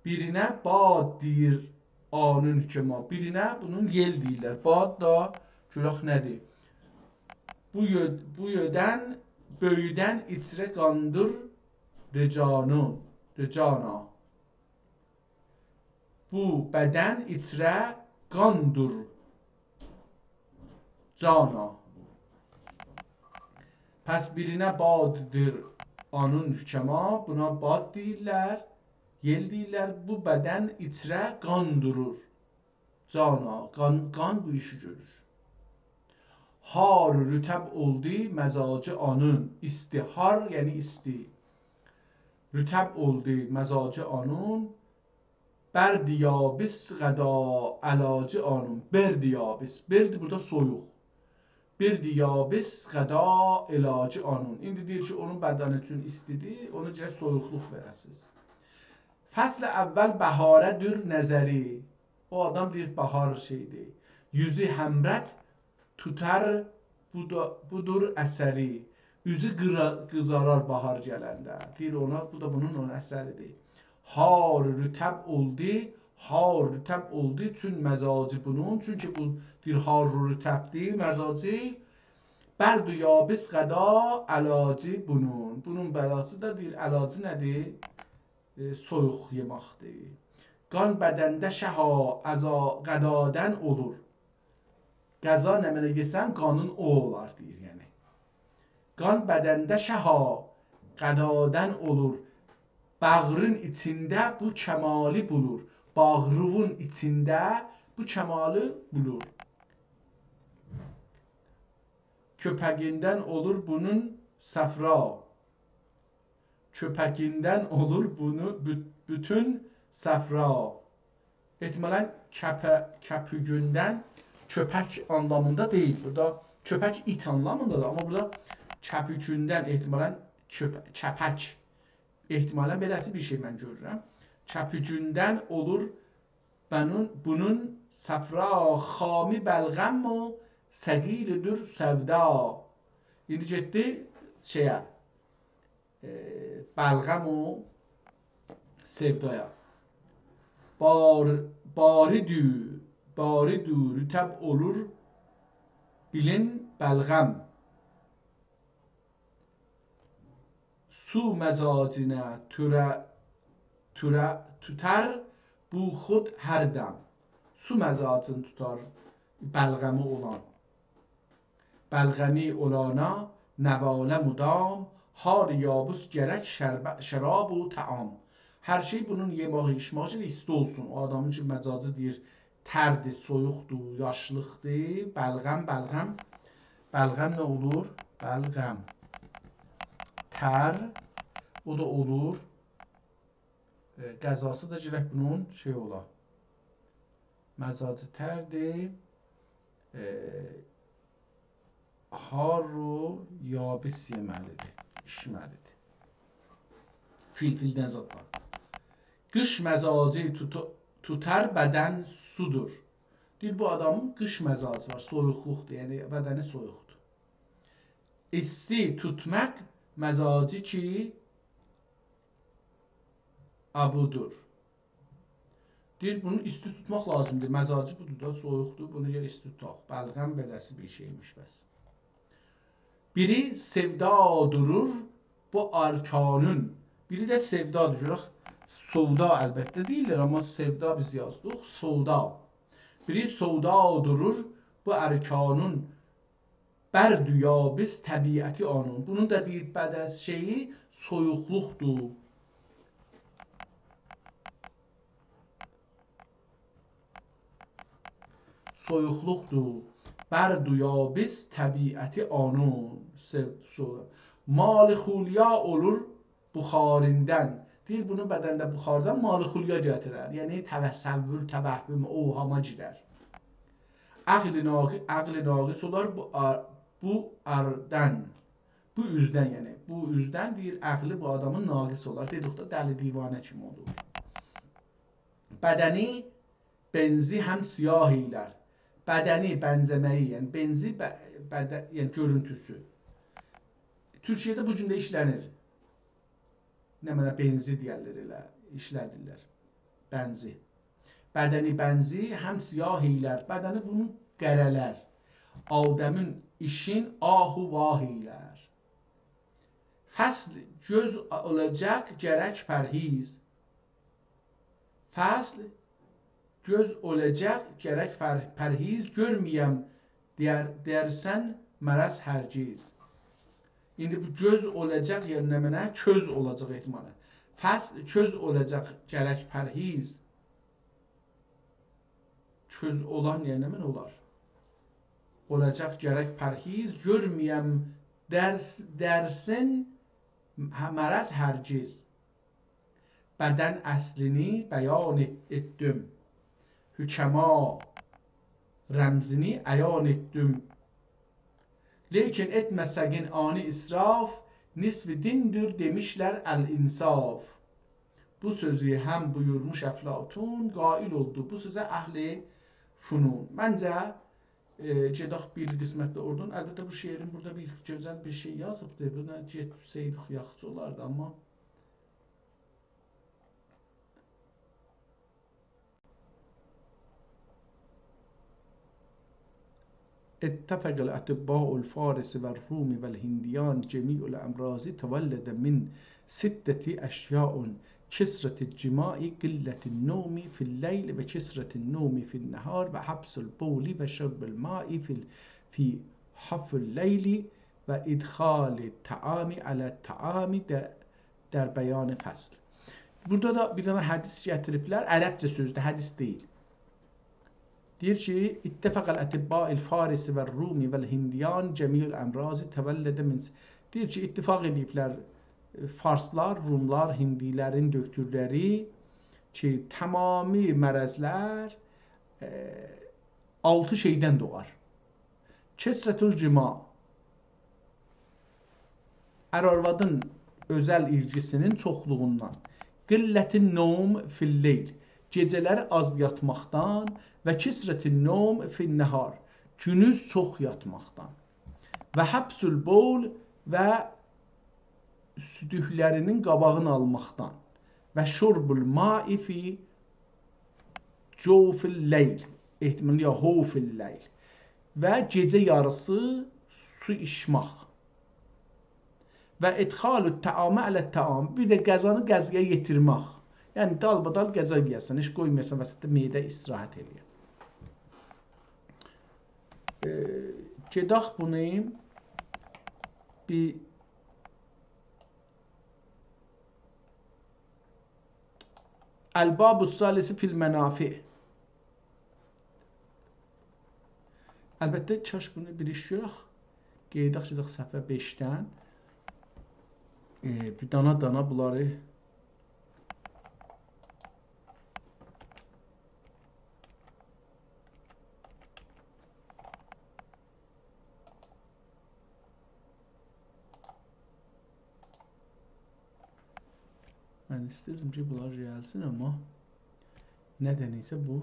بیرینه باد دئیر آنین حکما. بیرینه بونون یئل دئییرلر. باد دا گؤرک نه‌دیر؟ بو یؤ-، بو یؤدن، بؤیودن ایچره قاندور رجانون، رجانا. بو بدن ایچره قاندور جانا. پس بیرینه باد دئیر آنین حکما، بونا باد دئییرلر، یئل دئییرلر. بو بدن ایچره قان دورور. جانا، قان، قان بو ایشی گؤرور. هار رطب اولدو مزاجی آنین، ایستی، هار، یعنی ایستی. رطب اولدو مزاجی آنین، برد یابس قدا علاجی آنین. برد یابس. برد بورادا سویوق. برد یابس قدا علاجی آنین. ایندی دئییر کی، اونون بدنی چون ایستی‌دیر، اونا گرک سویوقلوق وئره‌سیز. فصل اول بهاره دور نظری. او آدام دئییر، باهار شئی‌دیر. یوزو همرد توتار، بو دا، بودور اثری. اوزو قیرا-، قیزارار باهار گلنده. دئییر اونا، بو دا بونون اونون اثری‌دیر. هار رطب اولدو، هار رطب اولدو، چون مزاجی بونون، چونکی بو دئییر هار رطب‌دیر، مزاجی. برد یابس قدا علاجی بونون. بونون بلاسی دا دئییر، علاجی نه‌دیر؟ ائ، سویوق یئمک‌دیر. قان بدنده شها، عزا قدادن اولور. غذا نمنه یئسن، قانین او اولار، دئییر، یعنی. قان بدنده شها، قدادن اولور. باغرین ایچینده بو کمالی بولور. باغریوین ایچینده بو کمالی بولور. کؤپگیندن اولور بونون صفرا. کؤپگیندن اولور بونو بو-، بوتون صفرا. احتمالاً کپه-، کپوگوندن کؤپک آنلامیندا دئییل. بورادا کؤپک ایت آنلامیندادیر، آمما بورادا کپوگوندن احتمالاً کؤپ-، کپک. احتمالاً بئله‌سی بیر شئی من گؤرورم. کپوگوندن اولور بنون، بونون صفرا، خامی بلغم و ثقیل‌دور سودا. ایندی گئتدی شئیه، ائ، بلغم و سودایا. بار، باریدو، باریدو رطب اولور بیلین بلغم. سو مزاجینه توره، توره، توتار بو خود هر دم. سو مزاجین توتار بلغمی اولان. بلغمی اولانا نواله مدام، هار یابس گرک شرب-، شراب و طعام. هر شئی بونون یئماغی، ایچماغی ایستی اولسون. او آدامین کی، مجازی دئییر، تردیر، سویوقدور، یاشلیقدیر. بلغم، بلغم. بلغم نه اولور؟ بلغم. تر. او دا اولور. ائ، غذاسی دا گرک بونون شئی اولا. مجازی تردیر. ائ، حار و یابس یئمه‌لیدیر، ایچمه‌لیدیر. فیلفیلدن زادلار. قیش مزاجی توتو-، توتار بدن سودور. دئییر، بو آدامین قیش مزاجی وار، سویوقلوقدور، یعنی بدنی سویوقدور. ایستی توتماق مزاجی کی، آبودور. دئییر، بونو ایستی توتماق لازیمدیر. مزاجی بودور دا، سویوقدور. بونو گرک ایستی توتاق. بلغم بئله‌سی بیر شئیمیش بس. بیری سودا دورور بو آرکانون. بیری ده سودا دورور. سودا البته دئییرلر، آمما سودا بیز یازدیق. سودا. بیری سودا دورور بو آرکانون. برد و یابس طبیعتی آنون. بونون دا دئییر، بدن شئیی سویوقلوقدور. سویوقلوقدور. برد و یابس طبیعتی آنون. سو-، سو-، مال خولیا اولور بخاریندن. دئییر، بونون بدنده بخاردان مال خولیا گتیرر. یعنی، تصور، توهم، اوهاما گیرر. عقل ناقی-، عقل ناقص اولار بو آر-، بو آردان. بو اوزدن، یعنی، بو اوزدن دئییر، عقلی بو آدامین ناقص اولار. دئدیک ده، دلی دیوانه کیمی اولور. بدنی بنزی هم سیاه ائیلر. بدنی بنزه‌مه‌یی، یعنی بنزی به-، بده-، یعنی گؤرونتوسو. تورکیه‌ده بو گون ده ایشله‌نیر. نمنه بنزی دئیرلر ائله، ایشله‌دیرلر. بنزی. بدنی بنزی هم سیاه ائیلر. بدنی بونو قره‌لر. آدمین ایشین آه و واه ائیلر. فصل گؤز اولاجاق گرک پرهیز. فصل گؤز اولاجاق گرک پر-، پرهیز، گؤرمه‌یم دئیر-، دئیرسن مرض هرگز. ایندی بو گؤز اولاجاق، یعنی نمنه؟ کؤز اولاجاق احتمالا. فصل کؤز اولاجاق گرک پرهیز. کؤز اولان، یعنی نمنه اولار؟ اولاجاق گرک پرهیز، گؤرمه‌یم درس-، درسن ه-، مرض هرگز. بدن اصلینی بیان ائت-، ائتدیم. حکما رمزینی عیان ائتدیم. لیکن ائتمه ساقین آنی اسراف، نصف دیندیر دئمیشلر الانصاف. بو سؤزو هم بویورموش افلاطون، قائل اولدو بو سؤزه اهل فنون. منجه، ائ، گئدک بیر قسمت ده اورادان. البته، بو شعرین بورادا بیر گؤزل بیر شئی یازیبدی. بونا گئتسه‌یدیک، یاخشی اولاردی، آمما اتفق الأطباء الفارس والروم والهنديان جميع الأمراض تولد من ستة أشياء: كثرة الجماع، قلة النوم في الليل، وكثرة النوم في النهار، وحبس البول، وشرب الماء في ال-، في حفو الليل، وإدخال الطعام على الطعام د-، در بیان فصل. بورادا دا بیر دنه حدیث گتیریبلر، عربجه سؤزدور، حدیث دئییل. دئییر کی، اتفق الأطباء الفارس والروم والهنديان جميع الأمراض تولد من، دئییر کی، اتفاق ائدیبلر، ائ، فارسلار، روملار، هندیلرین دؤکتورلری کی، تمامی مرضلر، ائ، آلتی شئیدن دوغار. کثرة الجماع، ار-آروادین اؤزل ایلگیسینین چوخلوغوندان. قلة النوم في الليل، گئجه‌لری آز یاتماقدان. وكثرة النوم في النهار، گونوز چوخ یاتماقدان. وحبس البول، و سیدیکلرینین قاباغینی آلماقدان. وشرب الماء في جوف الليل، احتمال یا حوف الليل. و گئجه یاریسی سو ایچمک. وإدخال الطعام على الطعام، بیر ده غذانی غذایا یئتیرمک. یعنی دالبادال غذا یئیه‌سن، هئچ قویمایاسان وسطده معده استراحت ائله‌یه. ائ، گئدک بونو بیر، الباب الثالث فی المنافع. البته، کاش بونو بیر ایش گؤرک. قئییداق گئدک صفحه بئشدن. ائ، بیر دانا-دانا بونلاری من ایستیردیم کی، بونلار گلسین، آمما نه‌دنسه بو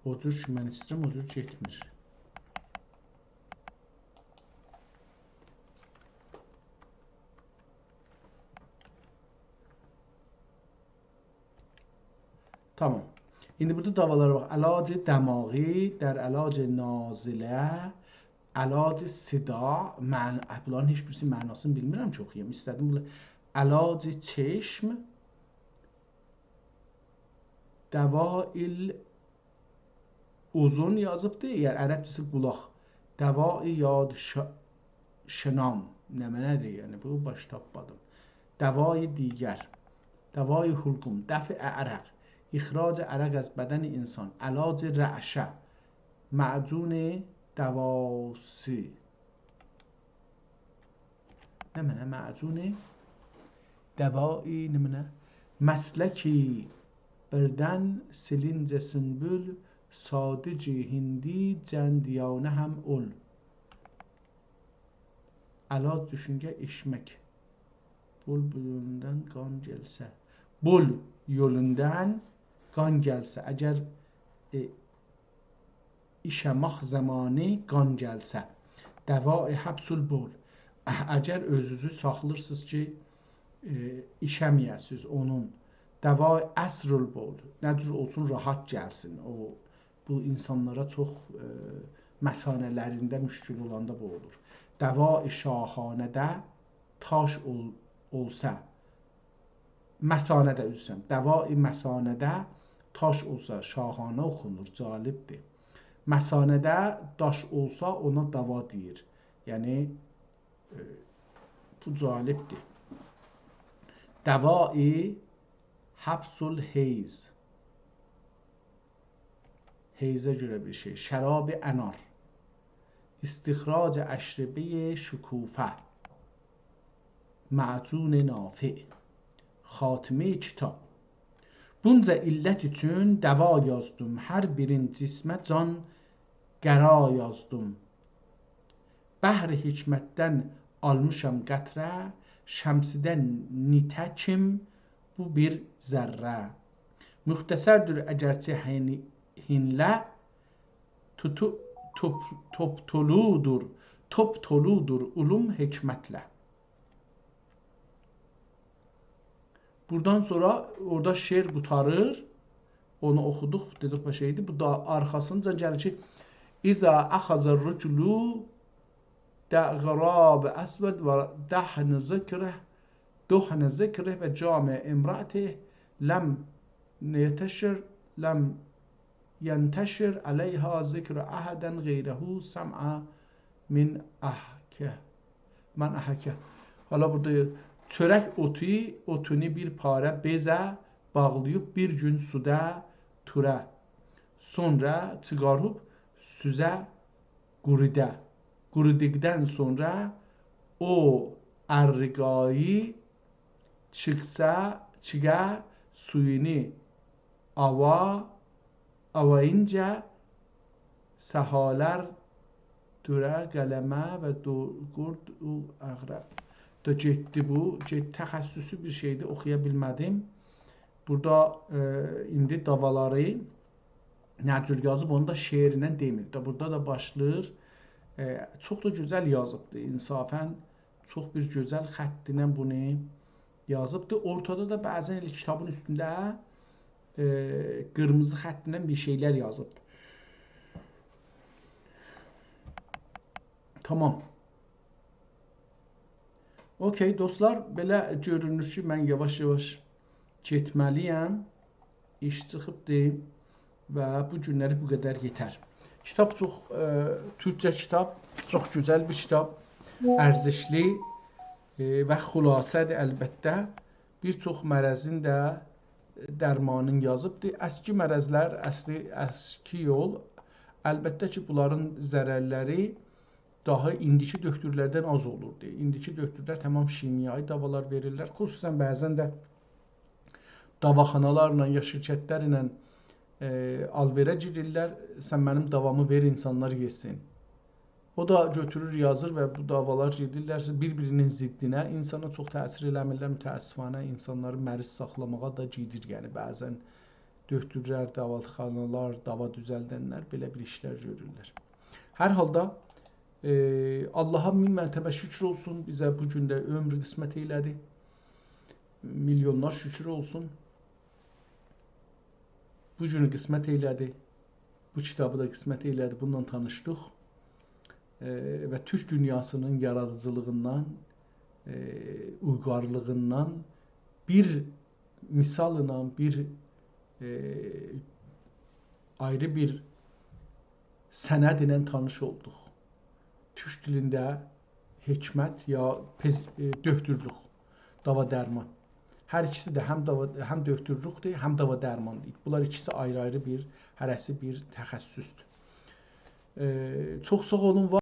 او جور کی، من ایسته‌ییرم، او جور گئتمیر. تامام. ایندی بورادا داوالارا باخ. علاج دماغی، در علاج نازله، علاج صداع، معنی، بونلارین هئچ بیریسی معناسینی بیلمیرم کی، اوخویام. ایسته‌دیم بونلاری. علاج چشم، دواء الاذن یازیبدی، یعنی عربجه‌سی قولاق. دواء یاد ش-، شنام، نمنه‌دیر؟ یعنی بو باش تاپمادیم. دواء دیگر، دواء حلقوم، دفع عرق، اخراج عرق از بدن انسان، علاج رعشه، معجون دواسی. نمنه معجون دوائی، نمنه مسلکی بردن، سلینج سنبل، سادج هندی، جندیانه هم اول. علاج دوشونجه ایچمک. بول یولوندان قان گلسه. بول یولوندان قان گلسه. اگر، ائ، ایشه‌مک زامانی قان گلسه. دواء حبس البول. اگر اؤزونوزو ساخلاییرسینیز کی، ائ، ایشه‌مه‌یه‌سینیز اونون. دواء عسر البول. نه جور اولسون، راحت گلسین. او، بو اینسانلارا چوخ، ائ، مثانه‌لرینده مشکل اولاندا بو اولور. دواء شاهانه‌ده تاش اول-، اولسا. مثانه‌ده، عذر ایسته‌ییرم. دواء مثانه‌ده تاش اولسا، شاهانه اوخونور، جالبدیر. مثانه‌ده داش اولسا، اونا داوا دئییر. یعنی، ائ، بو جالبدیر. دواء حبس الحیض. حیضه گؤره بیر شئی. شراب انار. استخراج اشربهٔ شکوفه. معجون نافع. خاتمهٔ کتاب. بونجا علت اوچون دوا یازدیم، هر بیرین جسمه جان قرا یازدیم. بحر حکمتدن آلمیشام قطره، شمسیدن نیتکیم بو بیر ذره. مختصردور اگرچه هین-، هینله، توتو-، توپ-، توپ‌تولودور، توپ‌تولودور علوم حکمتله. بوردان سونرا اورادا شعر قوتاریر. اونو اوخودوق، دئدیک، بو شئیدیر. بو دا آرخاسینجا گلیر کی، «اذا اخذ الرجل دغراب اسود و دهن ذکره، دهن ذکره و جامع امرأته لم ینتشر، لم ینتشر علیها ذکر احد غیره سمع من احکه.» من احکه. حالا بورادا چؤرک اوتو، اوتونو بیر پاره بئزه باغلاییب بیر گون سودا توره. سونرا چیخاریب سوزه قورودا. قورودوقدان سونرا او ارقایی چیخسا، چیخا سویونو آوا، آوایینجا سهالر دوره قلمه و دو-، قورد او عقرب. دا گئتدی بو، گئت-، تخصصی بیر شئیدیر، اوخویا بیلمه‌دیم. بورادا، ائ، ایندی داوالاری نه جور یازیب، اونو دا شعرله دئمیر. دا بورادا دا باشلاییر. ائ، چوخ دا گؤزل یازیبدی، انصافاً. چوخ بیر گؤزل خطینن بونو یازیبدی. اورتادا دا بعضاً ائله کیتابین اوستونده، ائ، قیرمیزی خطینن بیر شئیلر یازیبدی. تامام. اوکی، دوستلار، بئله گؤرونور کی، من یاواش-یاواش گئتمه‌لی‌یم. ایش چیخیبدی و بو گونلری بو قدر یئتر. کیتاب چوخ، ائ، تورکجه کیتاب، چوخ گؤزل بیر کیتاب، ارزشلی، ائ، و خلاصه‌دیر البته. بیر چوخ مرضین ده درمانین یازیبدی. اسکی مرضلر، اصلی، اسکی یول. البته کی، بونلارین ضررلری داها ایندیکی دؤکتورلردن آز اولوردو. ایندیکی دؤکتورلر تمام شیمیایی داوالار وئریرلر. خصوصاً بعضاً ده داواخانالارلا یا شرکتلرله، ائ، آلوئره گیریرلر. «سن منیم داوامی وئر، اینسانلار یئسین.» او دا گؤتورور، یازیر و بو داوالار گئدیرلر بیر-بیرینین ضدینه. اینسانا چوخ تأثیر ائله‌میرلر. متأسفانه اینسانلاری مریض ساخلاماغا دا گئدیر. یعنی بعضاً دؤکتورلر، داواخانالار، داوا دوزلدنلر بئله بیر ایشلر گؤرورلر. هر حالدا، ائ، آللاها مین مرتبه شکر اولسون، بیزه بو گون ده عؤمور قسمت ائله‌دی. میلیونلار شکر اولسون. بو گونو قسمت ائله‌دی. بو کیتابی دا قسمت ائله‌دی. بونونلا تانیشدیق. ائ، و تورک دونیاسینین یارادیجیلیغیندان، ائ، اویغارلیغیندان بیر مثاللا، بیر، ائ، آیری بیر سند ایله تانیش اولدوق. تورک دیلینده حکمت یا پز-، ائ، دؤکتورلوک، داوا درمان. هر ایکیسی ده هم داوا، هم دؤکتورلوکدور، هم داوا درماندیر. بونلار ایکیسی آیری-آیری بیر، هره‌سی بیر تخصصدور. ائ، چوخ ساغ اولون، وار